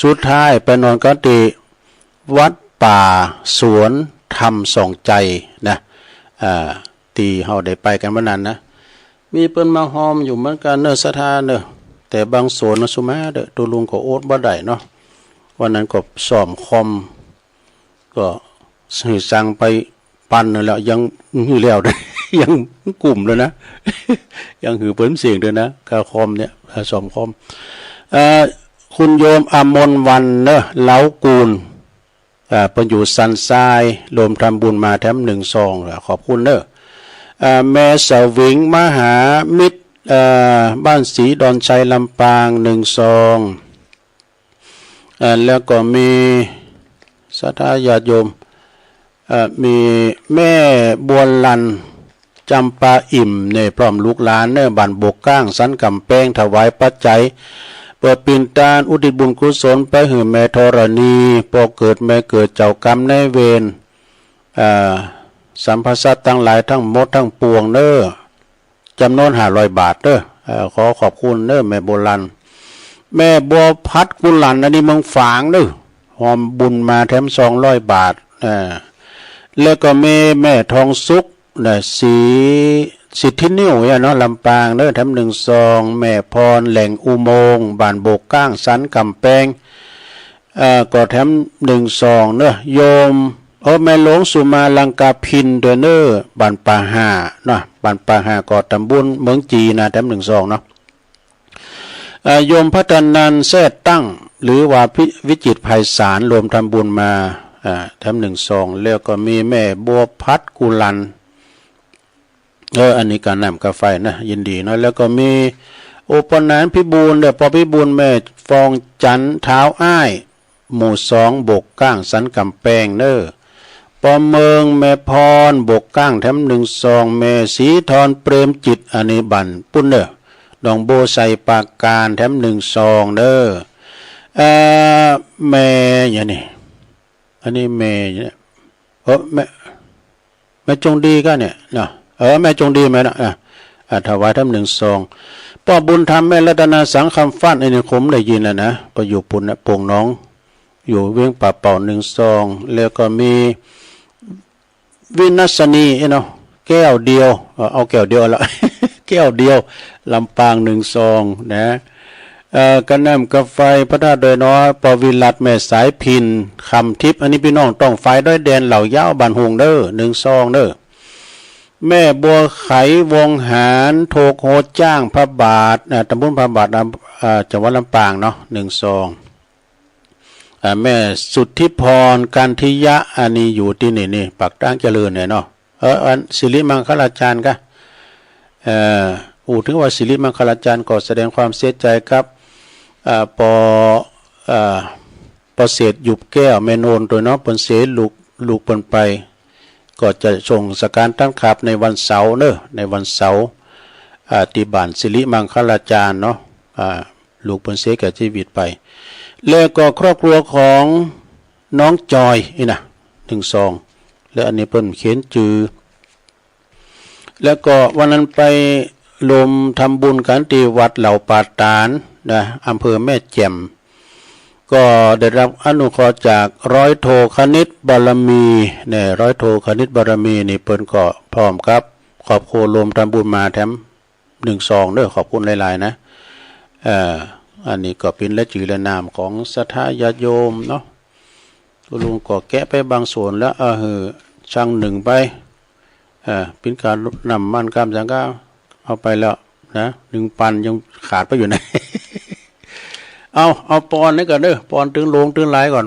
สุดท้ายไปนอนกั๋นตี้วัดป่าสวนธรรมส่องใจนะ อ่า ตี้เฮาได้ไปกั๋นวันนั้นนะ มีเปิ้นมาฮอมอยู่เหมือนกั๋นเนาะ ศรัทธาเนาะ แต่บางโสนนะ สุมาเต๊อะ ตุ๊ลุงก็อดบ่ได้เนาะ วันนั้นก็ซ่อมคอม ก็หื้อสั่งไปปันนั่นแหละ ยังหื้อแล้วนะ ยังกุ้มเลยนะ ยังหื้อเปิ้นเสี้ยงด้วยนะ ค่าคอมเนี่ย ค่าซ่อมคอม เอ่อ คุณโยมอมรวรรณเนาะ เหลากูล อ่า เปิ้นอยู่สันทราย รวมทำบุญมาแถมหนึ่งซอง ขอบคุณเนาะ อ่า แม่สวิงมหามิตร เอ่อ บ้านศรีดอนชัย ลำปาง หนึ่งซอง อ่า แล้วก็มีศรัทธาญาติโยม เอ่อ มีแม่บัวลัน จำปาอิ่มเนี่ย พร้อมลูกหลานเนี่ย บ้านบกก้าง สันก๋ำแปง ถวายปัจจัย เปื้อเป๋นตานอุทิศบุญกุศลไปหื้อแม่ธรณี ป้อเกิดแม่เกิด เจ้ากรรมนายเวร เอ่อ สรรพสัตว์ตังหลายตังหมดตังปวงเนาะ จ๋ำนวนห้าร้อยบาทเนาะ เอ่อ ขอขอบคุณเนาะ แม่บัวลัน แม่บัวพัดกุลัน อันนี้เมืองฝางเนาะ ฮอมบุญมาแถมสองร้อยบาท เอ่อ แล้วก็มีแม่ทองสุข นะ ศรี สิทธินิ่วเนี่ยเนาะ ลำปางเนาะ แถมหนึ่งซอง แม่พร แหล่งอุโมงค์ บ้านบกก้าง สันก๋ำแปง เอ่อ ก็แถมหนึ่งซองเนาะ โยม โอ้ แม่หลวงสุมาลังกาพินด้วยเนาะ บ้านป่าห่าเนาะ บ้านป่าห่าก็ตำบลเมืองจีนะ แถมหนึ่งซองเนาะ เอ่อ โยมพัฒนันท์ แซ่ตั้ง หรือว่าพิ วิจิตรไพศาล รวมทำบุญมา เอ่อ แถมหนึ่งซอง แล้วก็มีแม่บัวพัดกุลัน เออ อันนี้ก๋าน้ำก๋าไฟนะ ยินดีเนาะ แล้วก็มี โอ้ ป้อหนานพิบูลย์เนาะ ป้อพิบูลย์ แม่ฟองจันทร์ ท้าวอ้าย หมู่สอง บกก้าง สันก๋ำแปงเนาะ ป้อเมือง แม่พร บกก้าง แถมหนึ่งซอง แม่ศรีธร เปรมจิต อันนี้บ้านปุ้นเนาะ หนองบัวไช ปราการ แถมหนึ่งซองเนาะ เอ่อ แม่หยังนี่ อันนี้แม่หยังเนี่ย เออ แม่ แม่จงดีก้าเนี่ยเนาะ เออ แม่จงดีแม่นะ อ่ะ อ่ะ ถวายแถมหนึ่งซอง ป้อบุญธรรม แม่รัตนา สังคำฟั่น อันนี้คงได้ยินแล้วนะ ป้ออยู่ปุ้นนะ โป่งหนอง อยู่เวียงป่าเป่า หนึ่งซอง แล้วก็มี วินัสสนีเนาะ แก้วเดียว เออ เอาแก้วเดียวละ แก้วเดียว ลำปาง หนึ่งซองนะ เอ่อ ก๋าน้ำก๋าไฟ พระธาตุดอยน้อย ป้อวิรัตน์ แม่สายพิน คำทิพย์ อันนี้พี่น้องต้องฝ่ายดอยแดน เหล่ายาว บ้านฮุงเนาะ หนึ่งซองเนาะ แม่บัวไข วงหาร ถูกโหดจ้างพระบาท อ่า ตำบลพระบาท อ่า อ่า จังหวัดลำปางเนาะ หนึ่งซอง อ่า แม่สุทธิพร กันทิยะ อันนี้อยู่ตี้นี่นี่ ปากตางเจริญเนี่ยเนาะ เออ อันสิริมังคลาจารย์ก้า เอ่อ อู้ ถึงว่าสิริมังคลาจารย์ก็แสดงความเสียใจกับ อ่า ป้อ อ่า ป้อเศรษฐ หยุบแก้ว แม่โนนด้วยเนาะ เปิ้นเสียลูก ลูกเปิ้นไป ก็จะส่งสังฆทานขับในวันเสาร์เนาะ ในวันเสาร์ อ่า ตี้บ้านสิริมังคลาจารย์เนาะ อ่า ลูกเปิ้นเสียแก่จีวิตไป แล้วก็ครอบครัวของน้องจอยนี่นะ หนึ่งซอง และอันนี้เปิ้นเขียนจื้อ แล้วก็วันนั้นไปรวมทำบุญกั๋นตี้วัดเหล่าป่าตาดนะ อำเภอแม่แจ่ม ก็ได้รับอนุเคราะห์จากร้อยโทคณิตบารมีเนี่ย ร้อยโทคณิตบารมีนี่เปิ้นก็พร้อมกับครอบครัวรวมทำบุญมาแถมหนึ่งซองเด้อ ขอบคุณหลายๆ นะ เอ่อ อันนี้ก็เป๋นรายจื้อรายนามของศรัทธาญาติโยมเนาะ ตุ๊ลุงก็แกะไปบางส่วนแล้ว เออ หื้อช่างนึ่งไป เออ เป๋นก๋านน้ำมันก๋ามสังก็เอาไปแล้วนะ นึ่งปันยังขาดไปอยู่นะ เอา เอาปอนนี่ก่อนเด้อ ปอนตึงหลวงตึงหลายก่อน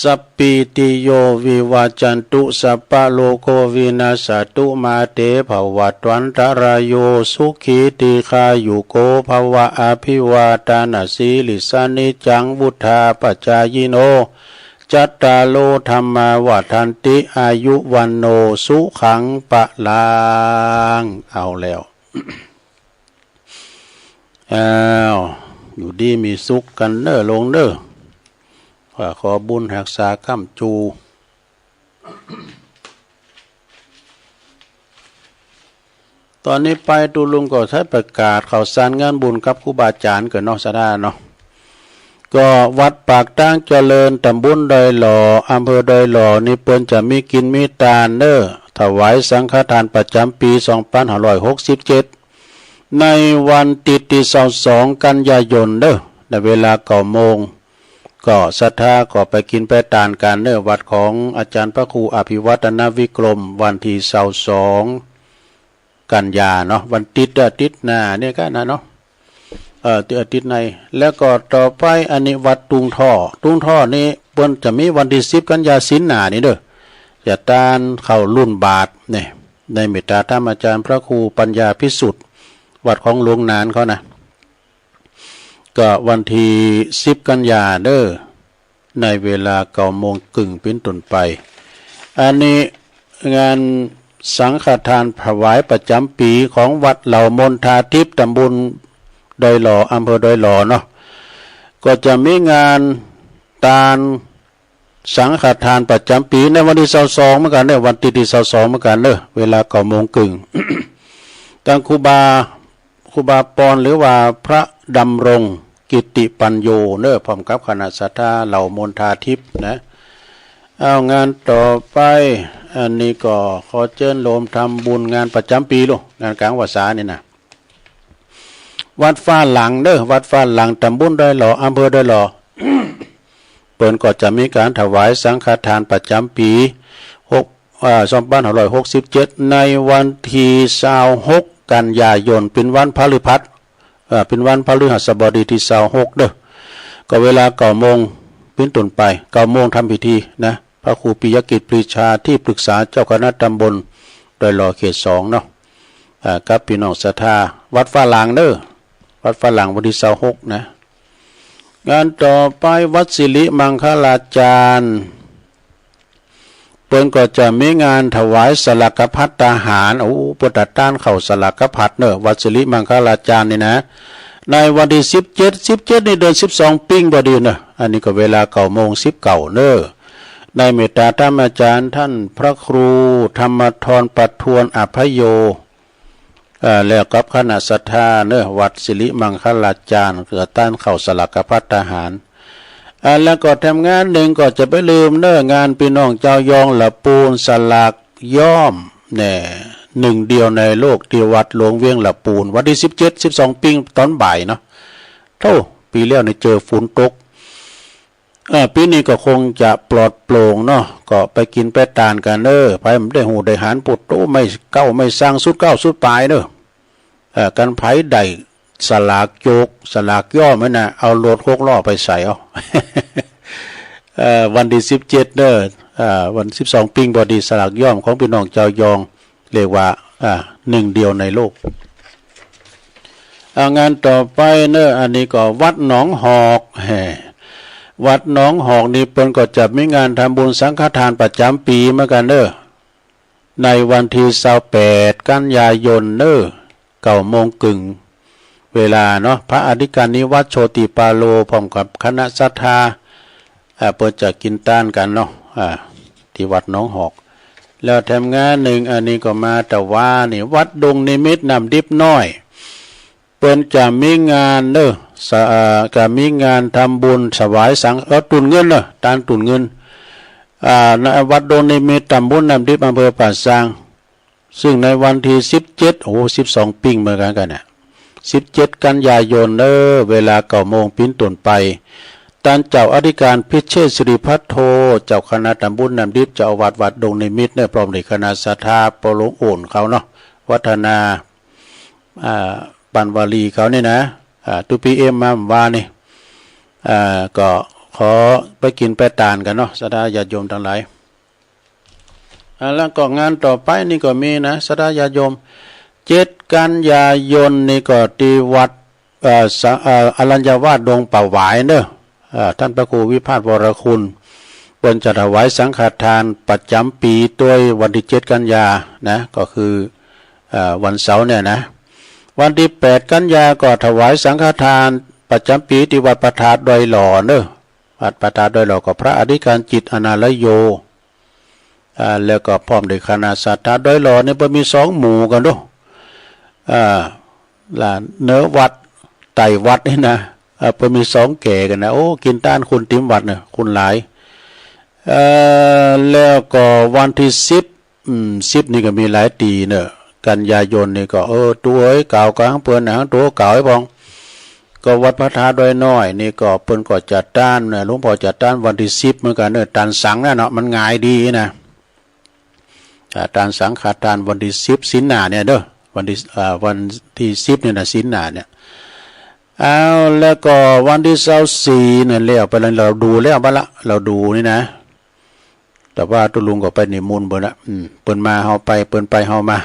สัพพีติโยวิวัจจันตุ สัพพะโรโควินัสสะตุ มาเตภวัตวันตะราโย สุขีทีฆายุโกภวะ อภิวาทะนะสีลิสสะ นิจจังวุฑฒาปะจายิโน จัตตาโรธัมมาวัฑฒันติ อายุวัณโณสุขังพะลัง เอาแล้ว อ้าว อยู่ดีมีสุขกั๋นเน้อลุงเน้อ ข้าขอบุญฮักษาค้ำจู๋ ต๋อนนี้ไปตุ๊ลุงก็ใช้ประกาศข่าวสารงานบุญกับครูบาอาจ๋ารย์ก่อนเนาะ ศรัทธาเนาะ ก็วัดปากตางเจริญ ตำบลดอยหล่อ อำเภอดอยหล่อนี่เปิ้นจะมีกิ๋นมีตานเน้อ ถวายสังฆทานประจ๋ำปี๋ สองปันห้าร้อยหกสิบเจ็ด ในวันติ๊ดตี้ซาวสองกันยายนเน้อ ในเวลาเก้าโมง ก็ศรัทธาก็ไปกิ๋นไปตานกั๋นเน้อ วัดของอาจ๋ารย์พระครูอภิวัฒนวิกรม วันตี้ซาวสองกันยาเนาะ วันติ๊ด อาติ๊ดหน้าเนี่ยกั๋นนะเนาะ เอ่อ อาติ๊ดใน แล้วก็ต่อไปอันนี้วัดตุงท่อ ตุงท่อนี่เปิ้นจะมีวันตี้สิบกันยาศีลหน้านี่เน้อ จะตานข้าวรุ่นบาตรเนี่ย ในเมตตาธรรมอาจ๋ารย์พระครูปัญญาภิสุทธิ์ วัดของหลวงหนานเขานะ ก็วันตี้สิบกันยาเน้อ ในเวลาเก้าโมงครึ่งเป๋นต้นไป อันนี้งานสังฆทานถวายประจ๋ำปี๋ของวัดเหล่ามณฑาทิพย์ ตำบลดอยหล่อ อำเภอดอยหล่อเนาะ ก็จะมีงานตานสังฆทานประจ๋ำปี๋ในวันตี้ซาวสองเหมือนกั๋นเน้อ วันติ๊ดตี้ซาวสองเหมือนกั๋นเน้อ เวลาเก้าโมงครึ่ง ตางครูบา ครูบาปอน หรือว่าพระดำรงกิตติปัญโญเน้อ พร้อมกับคณะศรัทธาเหล่ามณฑาทิพย์นะ เอางานต่อไป อันนี้ก็ขอเจิญโยมทำบุญงานประจ๋ำปี๋ลูก งานก๋างพรรษานี่นะ วัดฟ้าหลังเน้อ วัดฟ้าหลัง ตำบลดอยหล่อ อำเภอดอยหล่อ เปิ้นก็จะมีก๋านถวายสังฆทานประจ๋ำปี๋ หก อ่า สองปันห้าร้อยหกสิบเจ็ด ในวันตี้ซาวหกกันยายน เป๋นวันพฤหัส เอ่อ เป๋นวันพฤหัสบดีตี้ซาวหกเน้อ ก็เวลาเก้าโมงเป๋นต้นไป เก้าโมงทำพิธีนะ พระครูปิยกิจปรีชา ที่ปรึกษาเจ้าคณะตำบลดอยหล่อเขตสองเนาะ อ่า กับปี้น้องศรัทธา วัดฟ้าหลังเน้อ วัดฟ้าหลัง วันตี้ซาวหกนะ งานต่อไปวัดสิริมังคลาจารย์ เปิ้นก็จะมีงานถวายสลากภัตตาหาร โอ้ เปิ้นจะตานข้าวสลากภัตเน้อ วัดสิริมังคลาจารย์นี่นะ ในวันตี้สิบเจ็ด สิบเจ็ดนี่เดือนสิบสองปิ้งพอดีเน้อ อันนี้ก็เวลาเก้าโมง สิบเก้าเน้อ ในเมตตาธรรมอาจ๋ารย์ต้านพระครูธรรมธรประทวนอภัยโย เอ่อ แล้วกับคณะศรัทธาเน้อ วัดสิริมังคลาจารย์ ก็ตานข้าวสลากภัตตาหาร อ่า แล้วก็แถมงานนึ่งก็จะบ่ลืมเน้อ งานปี้น้องจาวยองหละปูนสลากย้อมแน่ นึ่งเดียวในโลกตี้วัดหลวงเวียงหละปูน วันตี้สิบเจ็ด สิบสองปิ้งต๋อนบ่ายเนาะ โธ่ ปี๋แล้วนี่เจอฝนตก เอ่อ ปี๋นี้ก็คงจะปลอดโปร่งเนาะ ก็ไปกิ๋นไปตานกั๋นเน้อ ใผบ่ได้ฮู้ได้หัน ปุโต ไม้เก๊าไม้ซัง สุดเก๊าสุดป๋ายเน้อ เอ่อ กั๋นใผได้สลากโจก สลากย้อมไว้นะ เอารถหกล้อไปใส่เอา เอ่อ วันตี้สิบเจ็ดเน้อ เอ่อ วันสิบสองปิ้งพอดี สลากย้อมของปี้น้องจาวยอง เรียกว่า อ่า นึ่งเดียวในโลก อ่า งานต่อไปเน้อ อันนี้ก็วัดหนองหอก แฮ่ วัดหนองหอกนี่เปิ้นก็จะมีงานทำบุญสังฆทานประจ๋ำปี๋เหมือนกั๋นเน้อ ในวันตี้ซาวแปดกันยายนเน้อ เก้าโมงครึ่ง เวลาเนาะ พระอธิการนิวัฒน์โชติปาโล พร้อมกับคณะศรัทธา อ่า เปิ้นจะกิ๋นตานกั๋นเนาะ อ่า ตี้วัดหนองหอก แล้วแถมงานนึ่ง อันนี้ก็มาตะวานี่ วัดดงนิมิตรน้ำดิบน้อย เปิ้นจะมีงานเนาะ สะ อ่า จะมีงานทำบุญถวายสัง เอ่อ ตุนเงินเนาะ ตานตุนเงิน อ่า ณ วัดดงนิมิตรตำบลน้ำดิบ อำเภอป่าซาง ซึ่งในวันตี้สิบเจ็ด โอ้ สิบสองปิ้งเหมือนกั๋นกั๋นเนี่ย สิบเจ็ด กันยายนเนาะ เวลาเก้าโมงเป๋นต้นไป ต้านเจ้าอธิการพิเชษฐ์ สิริภัทโท เจ้าคณะตำบลน้ำดิบ เจ้าอาวาสวัดดงนิมิตรเนาะ พร้อมด้วยคณะศรัทธา ป้อหลวงโอ่นเขาเนาะ วัฒนา อ่า ปันวลีเขาเนี่ยนะ อ่า ตุ๊ปีเอ็มมาเมื่อวานนี่ อ่า ก็ขอไปกิ๋นไปตานกั๋นเนาะ ศรัทธาญาติโยมตังหลาย อ่า แล้วก็งานต่อไปนี่ก็มีนะ ศรัทธาญาติโยม เจ็ด กันยายนนี่ก็ตี้วัด เอ่อ สะ เอ่อ อรัญญวาสดงป่าหวายเนาะ เอ่อ ต้านพระครูวิพาส วรคุณ เปิ้นจะถวายสังฆทานประจ๋ำปี๋ตวยวันตี้เจ็ด กันยานะ ก็คือ เอ่อ วันเสาร์เนี่ยนะ วันตี้แปด กันยาก็ถวายสังฆทานประจ๋ำปี๋ตี้วัดพระธาตุดอยหล่อเนาะ วัดพระธาตุดอยหล่อก็พระอธิการจิตร อนาลโย อ่า แล้วก็พร้อมด้วยคณะศรัทธา ดอยหล่อนี่เปิ้นมีสองหมู่กั๋นเนาะ อ่า ละเหนือวัดใต้วัดนี่นะ อ่า เปิ้นมีสองแก่กั๋นนะ โอ้ กิ๋นตานคุณเต๋มวัดเนาะ คุณหลาย เอ่อ แล้วก็วันตี้สิบ อืม สิบ นี่ก็มีหลายตี้เนาะ กันยายนนี่ก็ เออ ตั๋วเอ๋ย กล่าวกั๋นเปิ้นนะ ตั๋วกล่าวไอ้บ้อง ก็วัดพระธาตุดอยน้อยนี่ก็เปิ้นก็จัดตานนะ หลวงพ่อจัดตานวันตี้สิบเหมือนกั๋นเนาะ ตานสังฆ์น่ะเนาะ มันง่ายดีนะ อ่า ตานสังฆทานวันตี้สิบ ศีลหน้าเนี่ยเนาะ วันตี้ อ่า วันตี้สิบเนี่ยนะ ศีลหน้าเนี่ย เอา แล้วก็วันตี้ซาวสี่นั่นแล้วไปแล้ว เฮาดูแล้วบัดละ เฮาดูนี่นะ แต่ว่าตุ๊ลุงก็ไปนิมนต์เปิ้นละ อืม เปิ้นมาเฮาไป เปิ้นไปเฮามา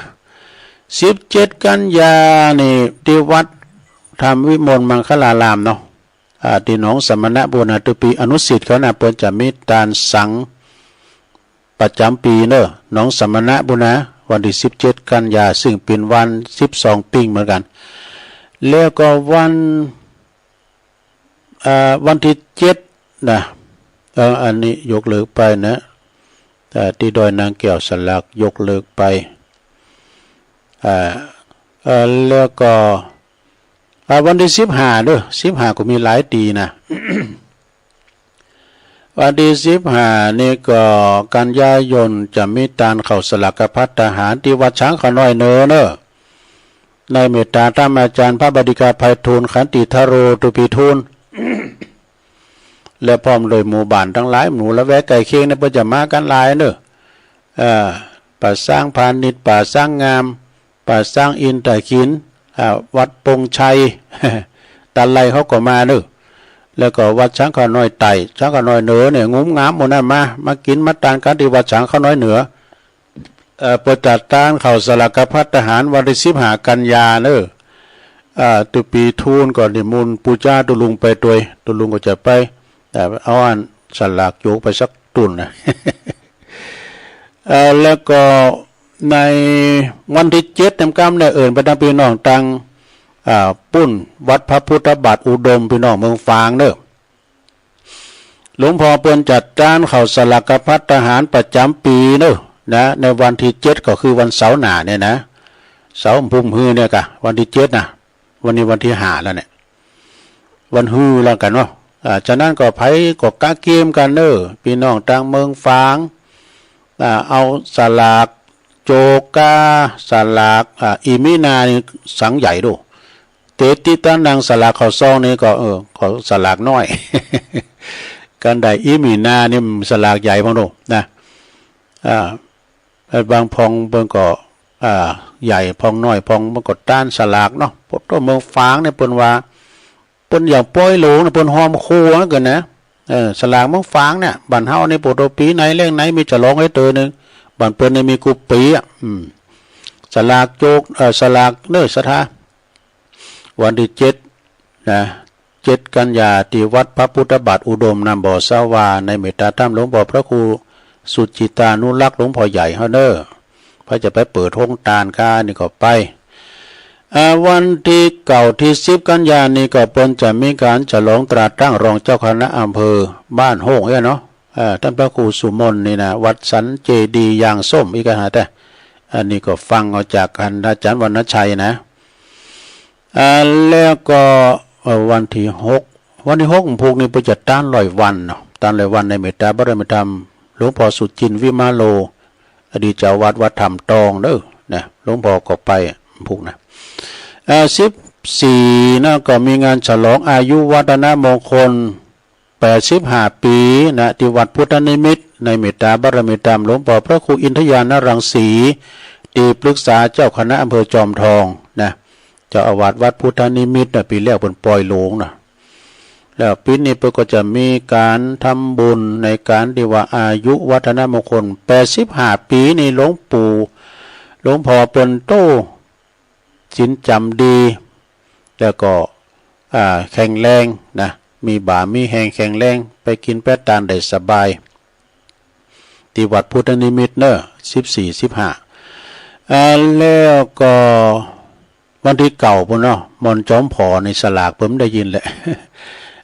สิบเจ็ด กันยานี่ตี้วัดธรรมวิมลมังคลารามเนาะ อ่า ตี้หนองสมณะบุญนะ ตุ๊ปีอนุศิษย์เขานะ เปิ้นจะมีตานสังฆ์ประจ๋ำปี๋เนาะ หนองสมณะบุญนะ วันตี้สิบเจ็ด กันยา ซึ่งเป๋นวันตี้สิบสองปิ้งเหมือนกั๋น แล้วก็วัน อ่า วันตี้เจ็ดนะ เออ อันนี้ยกเลิกไปนะ อ่า ตี้ดอยนางแก้วสลากยกเลิกไป อ่า เอ่อ แล้วก็ อ่า วันตี้สิบห้าเนาะ สิบห้าก็มีหลายตี้นะ วันตี้สิบห้านี่ก็ กันยายนจะมีตานข้าวสลากภัตตาหารตี้วัดช้างเขาน้อยเหนือเนาะ ในเมตตาธรรมอาจารย์พระบดิกาไพฑูรย์ ขันติธโร ตุ๊ปีทูล และพร้อมด้วยหมู่บ้านตังหลาย หมู่ละแวกใก้เคียงเนี่ยเปิ้นจะมากั๋นหลายเนาะ เอ่อ ป่าซางพานิชย์ ป่าซางงาม ป่าซางอินทขิล อ่า วัดปงชัย ตาไลเขาก็มาเนาะ แล้วก็วัดช้างเขาน้อยใต้ ช้างเขาน้อยเหนือเนี่ย งุ้มงามหมดนะ มา มากิ๋นมาตานกั๋นตี้วัดช้างเขาน้อยเหนือ เอ่อ เปิ้นจัดตานข้าวสลากภัตตาหารวันตี้สิบห้า กันยาเนาะ อ่า ตุ๊ปีทูลก็นิมนต์ปู๋จาตุ๊ลุงไปตวย ตุ๊ลุงก็จะไป เอ่อ เอาอันสลากโจกไปสักตุ๊นนะ เอ่อ แล้วก็ในวันตี้เจ็ดเต็มกำเนี่ย เอิ้นไปตังพี่น้องตัง อ่า ปุ้นวัดพระพุทธบาทอุดม พี่น้องเมืองฝางเนาะ หลวงพ่อเปิ้นจัดตานข้าวสลากภัตตาหารประจ๋ำปี๋เนาะ นะ ในวันตี้เจ็ดก็คือวันเสาร์หน้าเนี่ยนะ เสาร์พุ้มฮื้อเนี่ยก่ะ วันตี้เจ็ดนะ วันนี้วันตี้ห้าแล้วเนี่ย วันฮื้อแล้วกั๋นเนาะ อ่า ฉะนั้นก็ใผก็กะเกียมกั๋นเนาะ พี่น้องตังเมืองฝาง อ่า เอาสลากโจกา สลาก อ่า อี๋มีนานี่สังใหญ่ดู เต๋ติตานัง สลากข้าวซองนี่ก็ เออ ข้าวสลากน้อย กันได้อี๋มีนานี่มันสลากใหญ่พ่องดูนะ อ่า บางพ่องเปิ้นก็ อ่า ใหญ่พ่องน้อยพ่อง มันก็ตานสลากเนาะ โผต้เมืองฝางเนี่ยเปิ้นว่า เปิ้นอย่างป้อยหลงเนี่ย เปิ้นฮอมครัวเกินนะ เออ สลากเมืองฝางเนี่ย บ้านเฮานี่โผต้ปี๋ไหนแล้งไหนมีฉลองไว้เต๋อหนึ่ง บ้านเปิ้นนี่มีกู้ปี๋อ่ะ อืม สลากโจก เอ่อ สลากเนาะ ศรัทธา วันตี้เจ็ดนะ เจ็ด กันยา ตี้วัดพระพุทธบาทอุดม น้ำบ่อสาวา ในเมตตาธรรมหลวงพ่อพระครูสุจิตานุรักษ์ หลวงพ่อใหญ่เฮาเนาะ ใผจะไปเปิดโฮงตานก้านี่ก็ไป อ่า วันตี้เก้า ตี้สิบกันยานี่ก็เปิ้นจะมีก๋านฉลองตราตั้งรองเจ้าคณะอำเภอบ้านโฮ่งเอี้ยเนาะ อ่า ต้านพระครูสุมนนี่นะ วัดสันเจดีย์ยางส้ม อี้กะหาแต๊ อันนี้ก็ฟังเอาจากท่านอาจ๋ารย์วรรณชัยนะ อ่า แล้วก็ เอ่อ วันตี้หก วันตี้หก วันพุกนี่เปิ้นจะต้านร้อยวันเนาะ ต้านร้อยวันในเมตตาบารมีธรรม หลวงพ่อสุจินต์ วิมาโล อดีตเจ้าวัดวัดถ้ำตองเน้อ นะ หลวงพ่อก็ไปพุกนะ อ่า สิบสี่ นะ ก็มีงานฉลองอายุวัฒนมงคล แปดสิบห้า ปี๋นะ ตี้วัดพุทธนิมิตร ในเมตตาบารมีธรรม หลวงพ่อพระครูอินทญาณรังสี ตี้ปรึกษาเจ้าคณะอำเภอจอมทองนะ เจ้าอาวาสวัดพุทธนิมิตรนะ ปี๋แล้วเปิ้นป่อยหลวงนะ แล้วปี๋นี้เปิ้นก็จะมีก๋านทำบุญในก๋านตี้ว่าอายุวัฒนมงคล แปดสิบห้า ปี๋นี่ หลวงปู่ หลวงพ่อเปิ้นโต้ ศีลจ๋ำดี แล้วก็ อ่า แข็งแรงนะ มีบ่ามีแฮงแข็งแรง ไปกิ๋นไปตานได้สบาย ตี้วัดพุทธนิมิตรเน้อ สิบสี่ สิบห้า อ่า แล้วก็วันตี้เก้าปู้นเนาะ หม่อนจอมผอนี่สลากเปิ้นได้ยินแหละ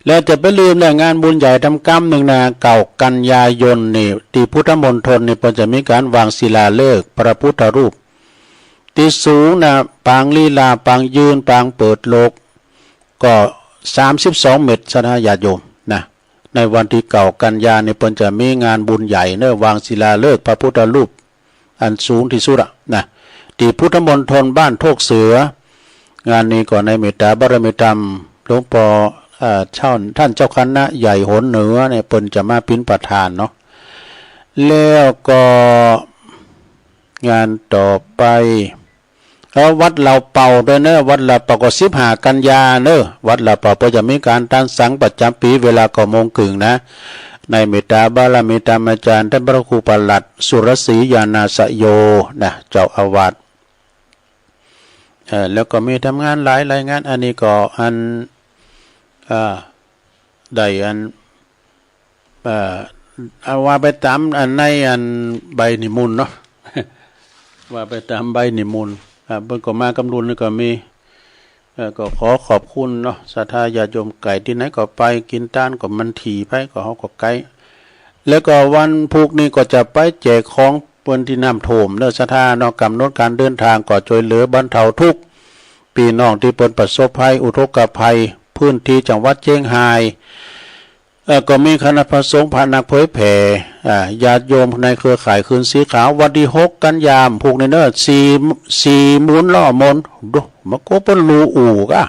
แล้วจะไปลืมแหละ งานบุญใหญ่ตำกำนึ่งนะ เก้า กันยายนนี่ ตี้พุทธมณฑลนี่ เปิ้นจะมีก๋านวางศิลาฤกษ์พระพุทธรูป ตี้สูงนะ ปางลีลา ปางยืน ปางเปิดโลก ก็ สามสิบสอง เมตร ศรัทธาญาติโยมนะ ในวันตี้เก้า กันยานี่ เปิ้นจะมีงานบุญใหญ่เน้อ วางศิลาฤกษ์พระพุทธรูป อันสูงตี้สุดอะนะ ตี้พุทธมณฑลบ้านโทกเสือ งานนี้ก็ในเมตตาบารมีธรรม หลวงพ่อ เอ่อ เจ้า ต้านเจ้าคณะใหญ่หนเหนือเนี่ย เปิ้นจะมาเป๋นประธานเนาะ แล้วก็ งานต่อไป เออ วัดเหล่าเป่าตวยเน้อ วัดเหล่าเป่าก็ สิบห้า กันยาเน้อ วัดเหล่าเป่าเปิ้นจะมีก๋านตั้งสังประจ๋ำปี๋ เวลาเก้าโมงครึ่งนะ ในเมตตาบารมีธรรมอาจ๋ารย์ต้านพระครูประหลัดสุรศรีญาณาสโยนะ เจ้าอาวาส เออ แล้วก็มีทำงานหลายรายงาน อันนี้ก็อัน อ่า ได้อัน เอ่อ เอาว่าไปต๋ามอันในอันใบนิมนต์เนาะ ว่าไปต๋ามใบนิมนต์ อ่า เปิ้นก็มากำลุนนี่ก็มี เอ่อ ก็ขอขอบคุณเนาะ ศรัทธาญาติโยมไก๋ตี้ไหนก็ไป กิ๋นตานก็มันถี่ไป ก็เฮาก็ไก๋ แล้วก็วันพุกนี่ก็จะไปแจกของเปิ้นตี้น้ำท่วมเน้อ ศรัทธาเนาะ ก๋ำหนดก๋านเดินตางก็จ้วยเหลือบรรเทาทุกข์ ปี้น้องตี้เปิ้นประสบภัย อุทกภัย พื้นตี้จังหวัดเจียงฮาย เอ่อ ก็มีคณะพระสงฆ์ พระนักเผยแผ่ อ่า ญาติโยมในเครือข่ายคืนสีขาว วันตี้หก กันยาพุกนี่เน้อ สี่ สี่ หมุนล้อมนต์ ดู มาโกเปิ้นฮู้อู่กะ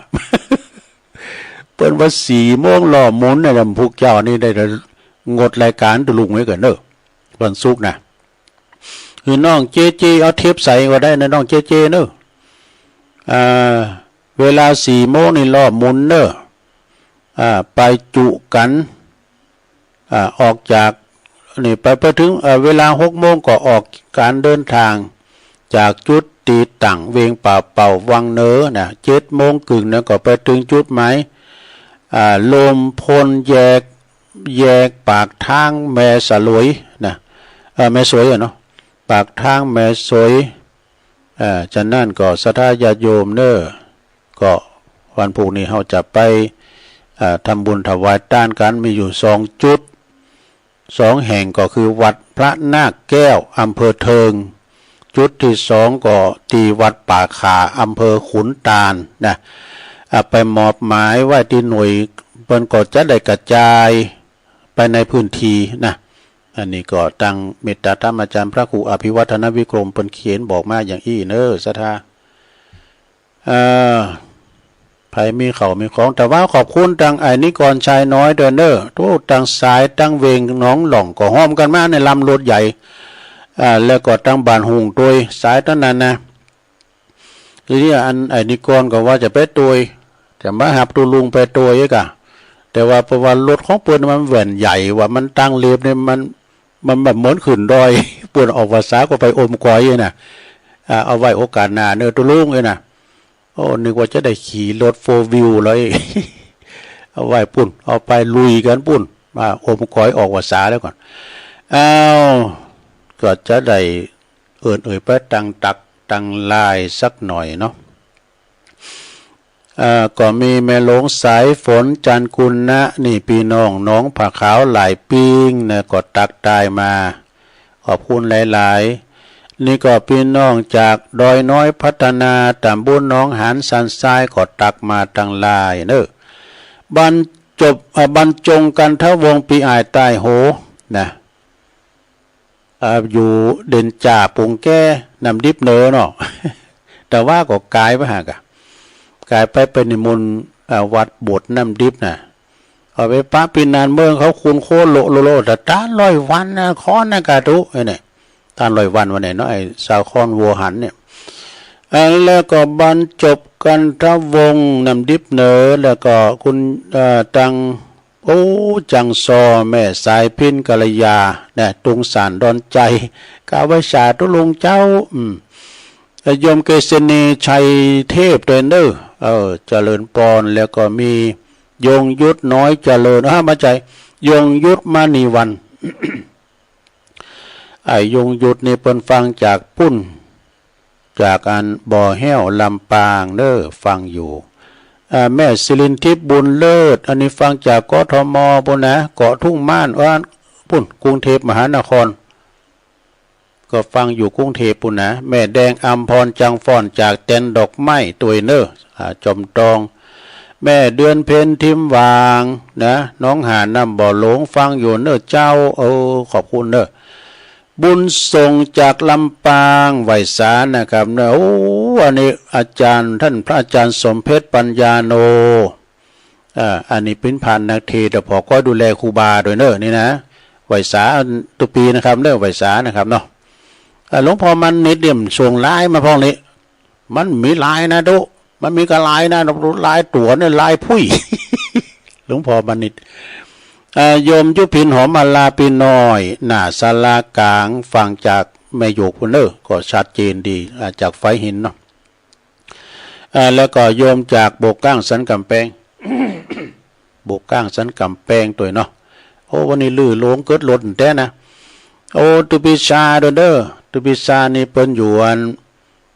เปิ้นว่า สี่ โมงล้อมนต์เนี่ย พุกเจ้านี่ได้งดรายก๋านตะลุงไว้ก่อนเน้อ วันศุกร์นะ หื้อน้องเจเจเอาเทปใส่ก็ได้นะ น้องเจเจเน้อ อ่า เวลา สี่ โมงนี่ล้อมนต์เน้อ อ่า ไปจุกั๋น อ่า ออกจากนี่ไป ไปเถิง เอ่อ เวลา หก โมงก็ออกก๋านเดินตาง จากจุดตี้ตั้งเวงป่าเป่าวังเนอนะ เจ็ด โมงครึ่งนะ ก็ไปเถิงจุดหมาย อ่า ลมพลแยก แยกปากทางแม่สลวยนะ เอ่อ แม่สวยอะเนาะ ปากทางแม่สวย เอ่อ ฉะนั้นก็ศรัทธาญาติโยมเน้อ ก็วันพุกนี่เฮาจะไป เอ่อ ทำบุญถวายตานกั๋น มีอยู่สองจุด สองแห่งก็คือวัดพระนาคแก้ว อำเภอเทิง จุดตี้สองก็ตี้วัดป่าข่า อำเภอขุนตาลนะ อ่ะ ไปมอบหมายไว้ตี้หน่วย เปิ้นก็จะได้กระจายไปในพื้นที่นะ อันนี้ก็ตังเมตตาธรรมอาจ๋ารย์พระครูอภิวัฒนวิกรมเปิ้นเขียนบอกมาอย่างอี้เน้อ ศรัทธา เอ่อ ใผมีเข้ามีของ แต่ว่าขอบคุณตังอ้ายนิกรชายน้อยตวยเน้อ โอ้ ตังสายตังเวงหนองหล่องก็ฮ้อมกั๋นมาในลำรถใหญ่ อ่า แล้วก็ตังบ้านหุ่งตวย สายตังนั้นนะ ทีนี้อันอ้ายนิกรก็ว่าจะไปตวย จะมาหับตุ๊ลุงไปตวยกะ แต่ว่าเพราะว่ารถของเปิ้นมันแว่นใหญ่ว่า มันตั้งเลนเนี่ย มัน มันแบบเหมือนขึ้นดอย เปิ้นออกพรรษาก็ไปอมก๋อยนะ อ่า เอาไว้โอกาสหน้าเน้อตุ๊ลุงเอ้ยนะ โอ้ นึกว่าจะได้ขี่รถโฟร์วิวเลย เอาไว้ปู้น เอาไปลุยกั๋นปู้น มาอมก๋อยออกพรรษาแล้วก่อน อ้าว ก็จะได้เอิ้นเอ่ยไปตังตักตังลายสักหน่อยเนาะ เอ่อ ก็มีแม่หลวงสายฝน จันทร์กุณะ นี่ปี้น้องหนองผาขาวหลายปิ้งนะ ก็ตักตายมา ขอบคุณหลายๆ นี่ก็ปี้น้องจากดอยน้อยพัฒนา ต๋ำบลหนองหานสันทราย ก็ตักมาตังหลายเนาะ บรรจบ เอ่อ บรรจงกันทวงศ์ ปี้อ้ายใต้โห นะ เอ่อ อยู่เด่นจ่า ปุงแก้ น้ำดิบเหนือเนาะ แต่ว่าก็ก๋ายไปหากะ ก๋ายไป ไปนิมนต์ เอ่อ วัดโบสถ์น้ำดิบน่ะ เอาไปปะปี้นานเมืองเขา คุณโคตรโล โล โล แต่ต้านร้อยวันนะ ค้อนนะกาตุ ไอ้เนี่ย ต้านร้อยวันวันไหนเนาะ ไอ้สาวค้อนวัวหันเนี่ย เอ่อ แล้วก็บรรจบกันทวงศ์ น้ำดิบเหนือ แล้วก็คุณ เอ่อ ตัง โอ้ จังซอ แม่สายพิณ กัลยา นะ ตุงสารดอนใจ กาไว้สาธุลุงเจ้า อืม โยมเกษณีชัยเทพด้วยเนอะ เออ เจริญปอน แล้วก็มียงยุทธน้อยเจริญ อ้า มาจากยงยุทธมณีวรรณ ไอ้ยงยุทธนี่เปิ้นฟังจากปุ้น จากอันบ่อแห้วลำปางเนอะ ฟังอยู่ อ่า แม่สิรินทิพย์บุญเลิศ อันนี้ฟังจาก กทม ปุ้นนะ เกาะทุ่งม่าน อ้าน ปุ้น กรุงเทพมหานคร ก็ฟังอยู่กรุงเทพฯ ปุ้นนะ แม่แดงอำพร จังฟ้อน จากแตนดอกไม้ตวยเนอะ อ่า จอมตอง แม่เดือนเพ็ญ ทิมหวาง นะ หนองหาน น้ำบ่อหลง ฟังอยู่เนอะเจ้า เออ ขอบคุณเนอะ บุญส่งจากลำปาง ไหว้สานะครับเนอะ โอ้ อันนี้อาจารย์ ต้านพระอาจารย์สมเพชร ปัญญาโน อ่า อันนี้เปิ้นพระนักเทศน์ แต่ผอก็ดูแลครูบาตวยเนอะ นี่นะ ไหว้สาตุ๊ปีนะครับเนอะ ไหว้สานะครับเนาะ อ่า หลวงพ่อมณิษฐ์เนี่ยส่งไลน์มาพ่องนี้ มันมีไลน์นะตุ๊ มันมีกะไลน์นะ ไลน์ตั๋วเนี่ย ไลน์ผุ้ย หลวงพ่อมณิษฐ์ อ่า โยมยุพิน หอมมาลา ปี้น้อย หน้าศาลากลาง ฟังจากแม่หยวก ปุ้นเนอะ ก็ชัดเจนดี อ่า จากฝายหินเนาะ อ่า แล้วก็โยมจากโบกก้างสันก๋ำแปง โบกก้างสันก๋ำแปงตวยเนาะ โอ้ วันนี้ลื่นลงเกิดรถแต๊นะ โอ้ ตุ๊ปีชาด้วยเนอะ ตุ๊ปีชานี่เปิ้นอยู่อัน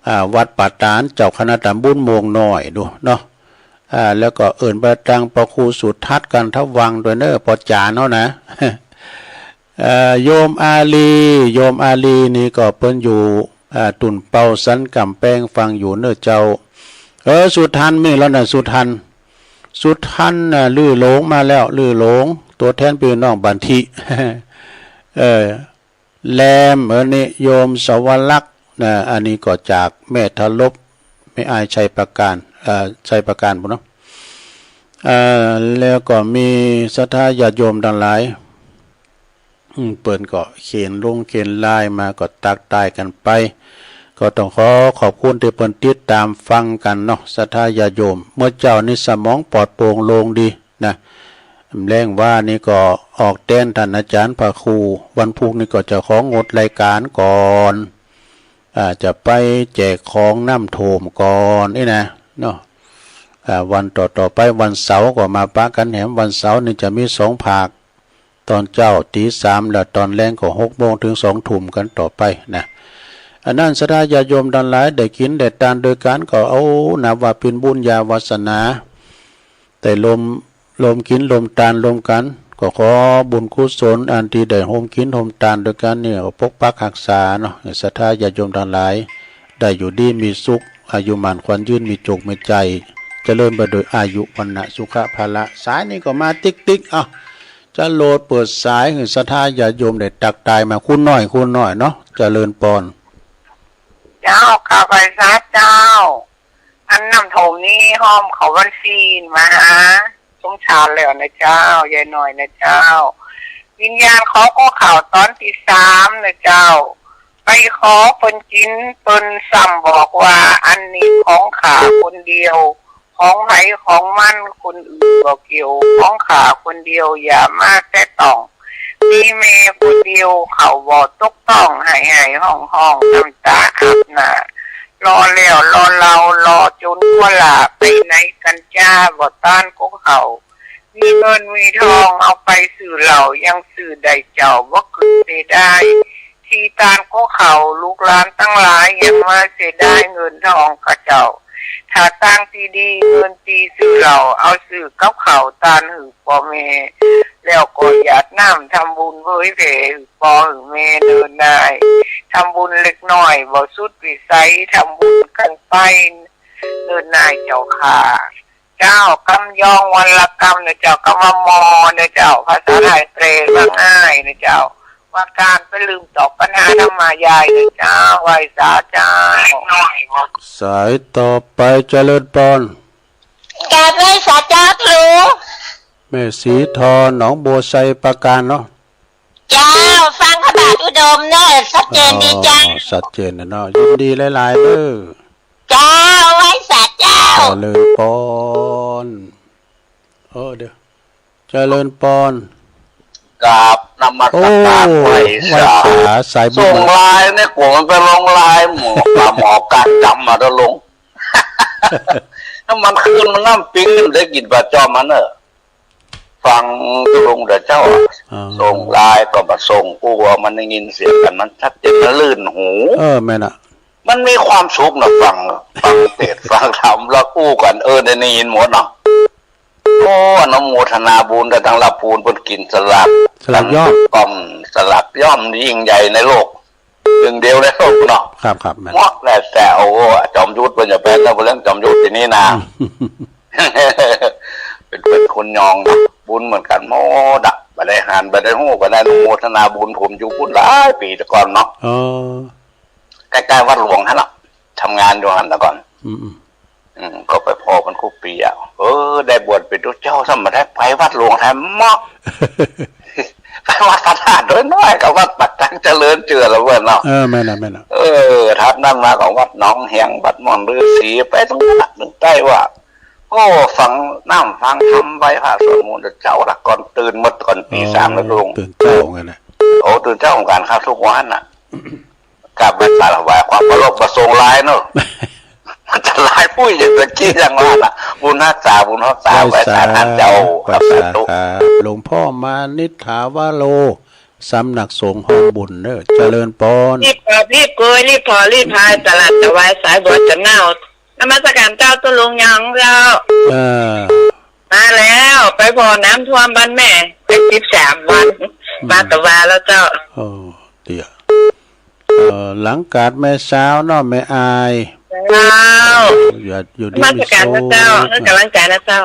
อ่า วัดป่าตาด เจ้าคณะตำบลโมงน้อยดูเนาะ อ่า แล้วก็เอิ้นไปตังพระครูสุทัศน์ กันทวังค์ตวยเนอะ ป้อจ๋าเฮานะ เอ่อ โยมอาลี โยมอาลีนี่ก็เปิ้นอยู่ อ่า ตุ่นเปาสันก๋ำแปง ฟังอยู่เนอะเจ้า เออ สุทันมีแล้วนะ สุทัน สุทันน่ะ ลื่นลงมาแล้ว ลื่นลง ตั๋วแทนปี้น้องบันทิ เออ แลม เออ นี่โยมสวรักษ์นะ อันนี้ก็จากแม่ทะลบ แม่อ้ายชัยประการ เอ่อ ชัยประการปุ้นเนาะ เอ่อ แล้วก็มีศรัทธาญาติโยมตังหลาย อืม เปิ้นก็เขียนลงเขียนไลน์มาก็ตักตายกันไป ก็ต้องขอขอบคุณตี้เปิ้นติดต๋ามฟังกั๋นเนาะ ศรัทธาญาติโยม เมื่อเจ๊านี้สมองปลอดโปร่งโล่งดีนะ แลงว่านี้ก็ออกแตนต้านอาจ๋ารย์พระครู วันพุธนี้ก็จะของงดรายก๋านก่อน อ่า จะไปแจกของน้ำท่วมก่อนนี่นะเนาะ อ่า วันต่อๆ ไปวันเสาร์ก็มาปะกั๋นแหม วันเสาร์นี่จะมีสองภาค ต๋อนเจ๊าตี๋สาม แล้วต๋อนแลงก็หกโมงเถิงสองทุ่มกั๋นต่อไปนะ อันนั้นศรัทธาญาติโยมตังหลายได้กิ๋นได้ตานโดยกั๋นก็เอานับว่าเป๋นบุญญาวาสนา ได้ร่วม ร่วมกิ๋นร่วมตานร่วมกั๋น ก็ขอบุญกุศลอันตี้ได้ร่วมกิ๋นร่วมตานโดยกั๋นนี่ก็ปกปักฮักษาเนาะ ศรัทธาญาติโยมตังหลาย ได้อยู่ดีมีสุข อายุหมั้นขวัญยืน มีโจคมีชัย เจริญไปโดยอายุ วรรณะ สุขะ พละ สายนี้ก็มาติ๊กๆ เอ้า จะโหลดเปิดสายหื้อศรัทธาญาติโยมได้ตักตายมา คุณน้อย คุณน้อยเนาะ เจริญปอน เจ้า ข้าพเจ้า อันน้ำท่วมนี้ห้อมเขาวันศีลมาหาสมชาติแล้วนะเจ้า ยายน้อยนะเจ้า วิญญาณขอก็เข้าต๋อนตี๋สามนะเจ้า ไปขอเปิ้นกิ๋น เปิ้นซ้ำบอกว่า อันนี้ของข้าคนเดียว ของใผของมัน คนอื่นบ่เกี่ยว ของข้าคนเดียวอย่ามาแตะต้อง มีแม่คนเดียวเข้าบ่ตกต้อง ไห้ๆ ฮ้องๆ น้ำต๋าอาบหน้า รอแล้วรอเล่า รอจ๋นกั๋วหล้า ไปไหนกั๋นจา บ่ตานก็เข้า มีเงินมีทองเอาไปซื้อเหล้า ยังซื้อได้เจ้า บ่กึ๊ดเสียดาย ตี้ตานก็เข้า ลูกหลานตังหลายยังมาเสียดายเงินทองกาเจ้า ถ้าตังค์ตี้ดี เงินตี้ซื้อเหล้า เอาซื้อกับข้าวตานหื้อป้อแม่ แล้วก็หยาดน้ำทำบุญเผยแผ่หื้อป้อหื้อแม่ เนินนาย ทำบุญเล็กน้อย บ่สุดวิสัย ทำบุญกั๋นไป เนินนายเจ้าข้า เจ้า กำยองวันละกำเน่อเจ้า กำมะมอเน่อเจ้า ภาษาไทยแปลว่าง่ายเน่อเจ้า ว่าก๋านไปลืมตอบปัญหาธรรมะยายเน่อเจ้า ไหว้สาเจ้า สายต่อไป เจริญปอน กราบไหว้สาเจ้าครู แม่ศรีทอง หนองบัวไชย ปราการเนาะ เจ้า ฟังพระบาทอุดมเน่อ ชัดเจนดีเจ้า อ๋อ ชัดเจนนะเนาะ ยินดีหลายๆ เด้อ เจ้า ไหว้สาเจ้า เจริญปอน เออ เดี๋ยว เจริญปอน กราบนมัสการ โอ้ ไหว้สา ไหว้สา สายบุญ ส่งไลน์เนี่ย กลัวมันไปลงไลน์หมอ หมอการจำมาตกลง ถ้ามันขึ้นมันน้ำปิง มันได้กิ๋นปลาจอมมันเนอะ ฟังตกลงเด้อเจ้าอะ อ๋อ ส่งไลน์ก็บ่ส่ง กูว่ามันได้ยินเสียงกั๋น มันชัดเจน มันลื่นหู เออ แม่นอะ มันมีความสุขนะ ฟัง ฟังเทศน์ ฟังธรรม แล้วอู้กั๋น เออ ได้ยินหมดเนาะ โอ้ อนุโมทนาบุญกับตังหลับปูน เปิ้นกิ๋นสลาก สลากย่อม กล่อมสลากย่อมยิ่งใหญ่ในโลก นึ่งเดียวในโลกเนาะ ครับ ครับ แม่น หมดแล้ว แต่ โอ้ จอมยุทธเปิ้นจะแปลนะ บ่เรื่องจอมยุทธตี้นี่นะ อืม เปิ้น เปิ้นคนยองนะ บุญเหมือนกั๋นหมดอะ บ่ได้หัน บ่ได้ฮู้ บ่ได้อนุโมทนาบุญ ผมอยู่ปู้นหลายปี๋แต่ก่อนเนาะ อ๋อ ใก้ๆ วัดหลวงหั้นเนาะ ทำงานอยู่หั้นแต่ก่อน อืมๆ อืม ก็ไปผ่อเปิ้นกู้ปี๋อะ เออ ได้บวชเป๋นตุ๊เจ้า ซ้ำบ่ได้ไปวัดหลวงแถมเนาะ ไปวัดพระธาตุน้อยๆ กับวัดปากทางเจริญเจือละเปิ้นเนาะ เออ แม่นละ แม่นละ เออ ถัดนั้นมาก็วัดหนองแหง วัดม่อนฤๅษี ไปตังนั้นตึงใต้ว่า โอ้ ฟังน้ำฟังธรรม ไหว้พระสวดมนต์เจ้าละ ก่อนตื่นหมด ก่อนตี๋สามแล้วลุง ตื่นเจ๊าเหมือนกั๋นนะ โอ้ ตื่นเจ๊าเหมือนกั๋นครับ ทุกวันน่ะ กราบไหว้สาถวายความเคารพ บ่ส่งไลน์เนาะ มันจะไลน์ปุ้ยอย่างตะกี้อย่างว่าน่ะ บุญฮักษา บุญฮักษา ไหว้สา ไหว้สาท่านเจ้า ไหว้สา ครับ สาธุ ครับ หลวงพ่อมานิษฐาวโร สำนักสงฆ์ห้องบุญเน่อ เจริญปอน รีบกราบ รีบโกย รีบผ่อ รีบพาย สละถวายสายบัวจะเน่า นมัสการเจ้าตุ๊ลุงยองเจ้า เออ มาแล้ว ไปผ่อน้ำท่วมบ้านแม่ ไปสิบสามวัน อืม มาตะวาแล้วเจ้า โอ้ เดี๋ยว เอ่อ หลังกาดแม่สาวเนาะ แม่อาย เจ้า อยู่ อยู่ดีมีสุข นมัสการนะเจ้า ให้กำลังใจนะเจ้า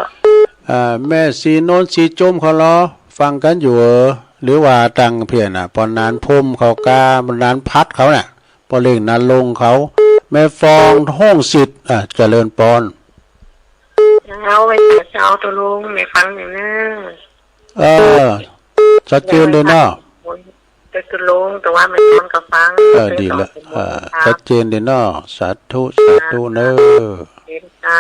อ่า แม่ศรีนวลศรีจุมเขาเหรอ ฟังกั๋นอยู่เหรอ หรือว่าตังเพี้ยนน่ะ ปอหนานภูมิเขาก้า ปอหนานพัดเขาน่ะ ปอเล็งนรงค์เขา แม่ฟองห้องสิทธิ์ อ่า เจริญปอน เจ้า ไหว้สาเจ้าตุ๊ลุง แม่ฟังอยู่เน่อ เออ ชัดเจนเลยเนาะ เจ้าตุ๊ลุง แต่ว่าแม่ฟองก็ฟัง เออ ดีละ เออ ชัดเจนเลยเนาะ สาธุ สาธุเน่อ เจ้า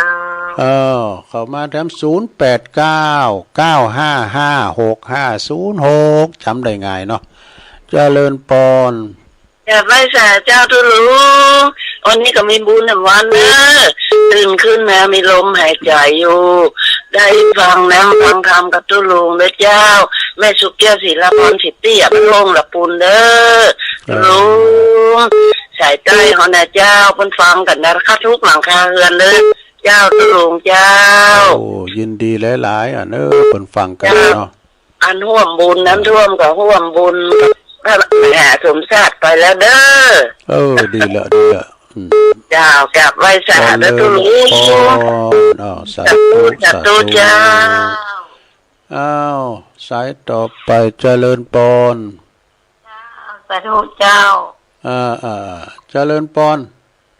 เออ เข้ามาแถม ศูนย์แปดเก้า เก้าห้าห้า หกห้าศูนย์หก จ๋ำได้ง่ายเนาะ เจริญปอน กราบไหว้สาเจ้าตุ๊ลุง วันนี้ก็มีบุญแหมวันเน่อ ตื่นขึ้นมามีลมหายใจอยู่ ได้ฟังน้ำฟังธรรมกับตุ๊ลุงเน่อเจ้า แม่สุขแก้ว ศิลาพร สิทธิ อ่ะ มันลงละปูนเน่อ เออ ลุง สายใต้เขาน่ะเจ้า เปิ้นฟังกั๋นนะคะ ทุกหลังคาเฮือนเน่อเจ้า ตุ๊ลุงเจ้า โอ้ ยินดีหลายๆ อ่ะเน่อ เปิ้นฟังกั๋นเนาะ อันฮ่วมบุญ น้ำท่วมก็ฮ่วมบุญ พระมหาสมศักดิ์ไปแล้วเน่อ เออ ดีละ ดีละ อืม เจ้า กราบไหว้สาเจ้าตุ๊ลุง เจริญปอน อ้าว สาธุ สาธุ สาธุ เจ้า อ้าว สายต่อไป เจริญปอน เจ้า สาธุเจ้า อ่า อ่า เจริญปอน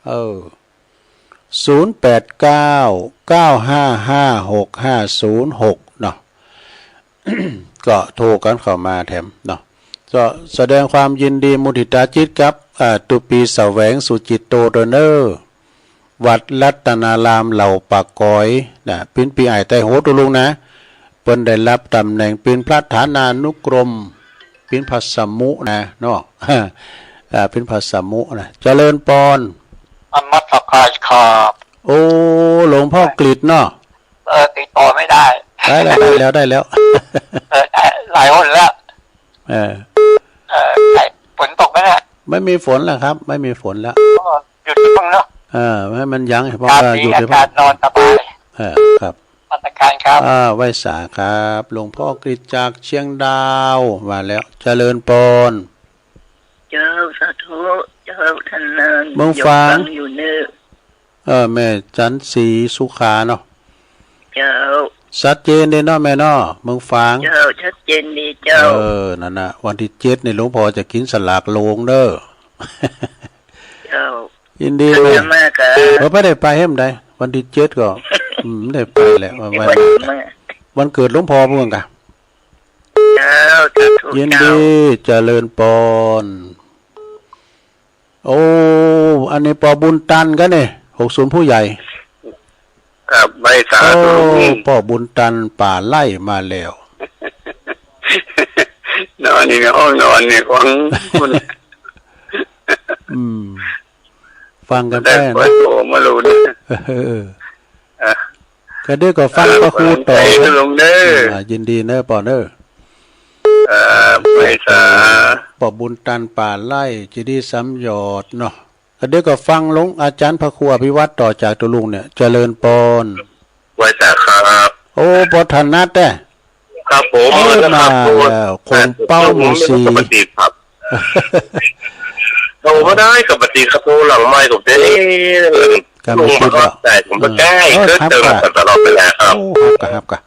เออ ศูนย์แปดเก้า เก้าห้าห้า หกห้าศูนย์หก เนาะ ก็โทรกั๋นเข้ามาแถมเนาะ ก็แสดงความยินดีมุทิตาจิตกับ อ่า ตุ๊ปีแสวง สุจิตโต ตวยเน่อ วัดรัตนารามเหล่าป่ากอยนะ เป๋นปี้อ้ายไต้หัวตุ๊ลุงนะ เปิ้นได้ฮับต๋ำแหน่งเป๋นประธานานุกรม เป๋นพระสมุนะเนาะ อ่า เป๋นพระสมุนะ เจริญปอน นมัสการครับ โอ้ หลวงพ่อกฤษเนาะ เออ ติดต่อไม่ได้ ได้แล้ว ได้แล้ว ได้แล้ว เออ ได้หลายวันแล้ว เออ เออ ไอ้ฝนตกไหมเนี่ย ไม่มีฝนแล้วครับ ไม่มีฝนแล้ว ก็หยุดบ้างเนาะ อ่า ให้มันหยั่ง เพราะว่าหยุด อากาศนอนสบาย เออ ครับ นมัสก๋านครับ อ่า ไหว้สาครับ หลวงพ่อกฤษจากเชียงดาว มาแล้ว เจริญปอน เจ้า สาธุ เจ้า ต้าน เมืองฝาง ฟังอยู่เน่อ เออ แม่จันทร์ศรีสุขาเนาะ เจ้า ชัดเจนดีเนาะแม่เนาะ เมืองฝาง เจ้า ชัดเจนดีเจ้า เออ นั่นน่ะ วันตี้เจ็ดนี่หลวงพ่อจะกิ๋นสลากโลงเน่อ เจ้า ยินดีเลย เออ บ่ได้ไปแหมใด วันตี้เจ็ดก็ อืม บ่ได้ไปแหละ วัน วัน วันเกิดหลวงพ่อเมืองกะ เจ้า สาธุ ยินดี เจ้า เจริญปอน โอ้ อันนี้ป้อบุญตันกั๋นนี่ หกศูนย์ผู้ใหญ่ ครับ ไหว้สา โอ้ ธุ ป้อบุญตันป่าไร่มาแล้ว นอนอยู่ในห้องนอนเนี่ย ของคุณ อืม ฟังกั๋นไปนะ ได้เปิดโผมารู้เนี่ย เออ อ่ะ ก็เดี๋ยวก็ฟัง อ่า พระครูต่อ ขอบคุณเจ้าลุงเน่อ อ่า ยินดีเน่อปอนเน่อ เอ่อ ไหว้สา ป้อบุญตันป่าไร่ เจดีย์สามยอดเนาะ ก็เดี๋ยวก็ฟังหลวงอาจ๋ารย์พระครูอภิวัตรต่อจากเต้าลุงเนี่ย เจริญปอน ไหว้สาครับ โอ้ ป้อถนัดแต๊ ครับผม เออ มาแล้วครับ มาแล้ว โขงเป้าหมู่สี่ ผมก็ปฏิบัติครับ โอ้ บ่ได้ ก็ปฏิบัติครับ โอ้ หลังไมค์ผมจะ เอ๊ะ กำลังคิดว่า ลงมาก็ได้ ผมก็ได้ เออ เออ ครับ เจอกันตลอดเวลาครับ โอ้ ครับ ครับ ครับ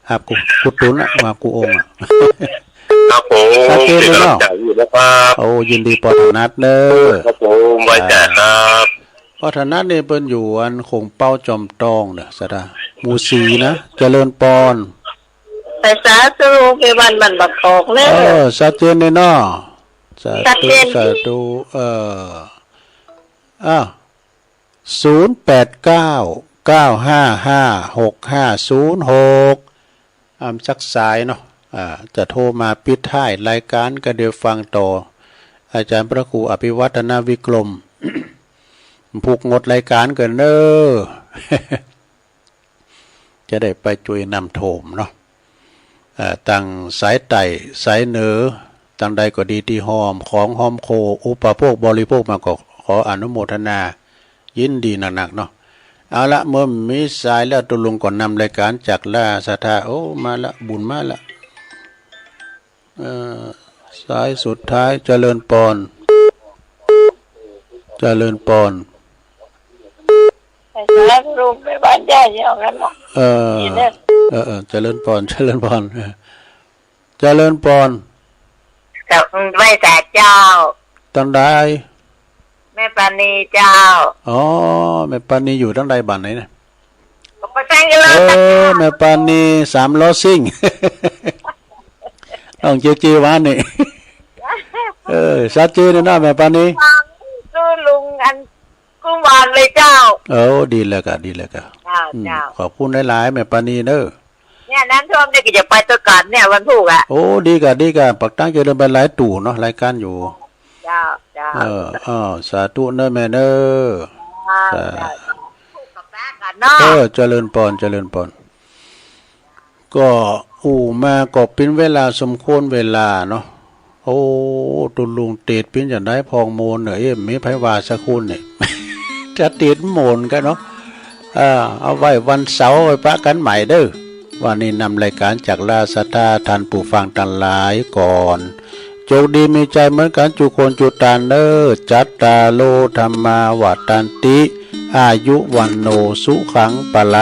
ครับ กู กูตุ๊นอะ ว่ากูองค์อะ ครับผม ชัดเจนเลยเนาะ เป็นกำลังใจอยู่นะครับ โอ้ ยินดีป้อถนัดเน่อ ครับผม ไหว้สาครับ ป้อถนัดนี่เปิ้นอยู่อันโขงเป้าจอมตองเน่อ สาธุ หมู่สี่นะ เจริญปอน ไปสาธุ ไปบ้านบ้านบักกอกเน่อ เออ ชัดเจนเลยเนาะ สาธุ ชัดเจน สาธุ เออ อ้าว ศูนย์แปดเก้า เก้าห้าห้า หกห้าศูนย์หก อ่า สักสายเนาะ อ่า จะโทรมาปิดท้ายรายก๋านก็เดี๋ยวฟังต่อ อาจ๋ารย์พระครูอภิวัฒนวิกรม ผูกงดรายก๋านก่อนเน่อ จะได้ไปจ้วยน้ำท่วมเนาะ เอ่อ ตังสายใต้ สายเหนือ ตังใดก็ดีตี้หอมของหอมโค อุปโภคบริโภคมาก็ขออนุโมทนา ยินดีนักๆ เนาะ เอาละ เมื่อมีสายแล้ว เต้าลุงก็นำรายก๋านจากลาศรัทธา โอ้ มาละ บุญมาละ เอ่อ สายสุดท้าย เจริญปอน เจริญปอน ไปสาธุ ไปบ้านย่าเหี่ยวกันเนาะ เออ นี่เด้อ เออ เออ เจริญปอน เจริญปอน เออ เจริญปอน เจ้า ไหว้สาเจ้า ตังใด แม่ปานีเจ้า อ๋อ แม่ปานีอยู่ตังใดบ้านไหนเนี่ย ผมก็สร้างอยู่แล้ว เออ แม่ปานีสามล้อซิ่ง น้องเจเจวานี่ เออ ชัดเจนเลยนะแม่ปานี ฟังเต้าลุงอันกู้วานเลยเจ้า เออ ดีแล้วกะ ดีแล้วกะ เจ้า อืม เจ้า ขอบคุณหลายๆ แม่ปานีเน่อ เนี่ยน้ำท่วมเนี่ยก็จะไปตวยกั๋นเนี่ยวันพูกอะ โอ้ ดีกะ ดีกะ ปักตั้งใจเดินไปหลายตู่เนาะ รายก๋านอยู่ เจ้า เจ้า เออ อ้าว สาธุเน่อแม่เน่อ เจ้า สา เจ้า พูดกับพระกันเนาะ เออ เจริญปอน เจริญปอน ก็อู้มาก็เป๋นเวลาสมควรเวลาเนาะ โอ้ เต้าลุงเตศเป๋นจาใด ผ่องโมนเน่อ เอ๊ะ มีใผว่าสักคนเนี่ย จะเตศโมนกั๋นเนาะ อ่า เอาไว้วันเสาร์ไปปะกั๋นใหม่เน่อ วันนี้นำรายก๋านจากลาศรัทธา ท่านผู้ฟังตังหลายก่อน โจคดีมีชัยเหมือนกั๋นจุคนจุตานเน่อ จัตตาโร ธัมมา วัฑฒันติ อายุ วัณโณ สุขัง พลัง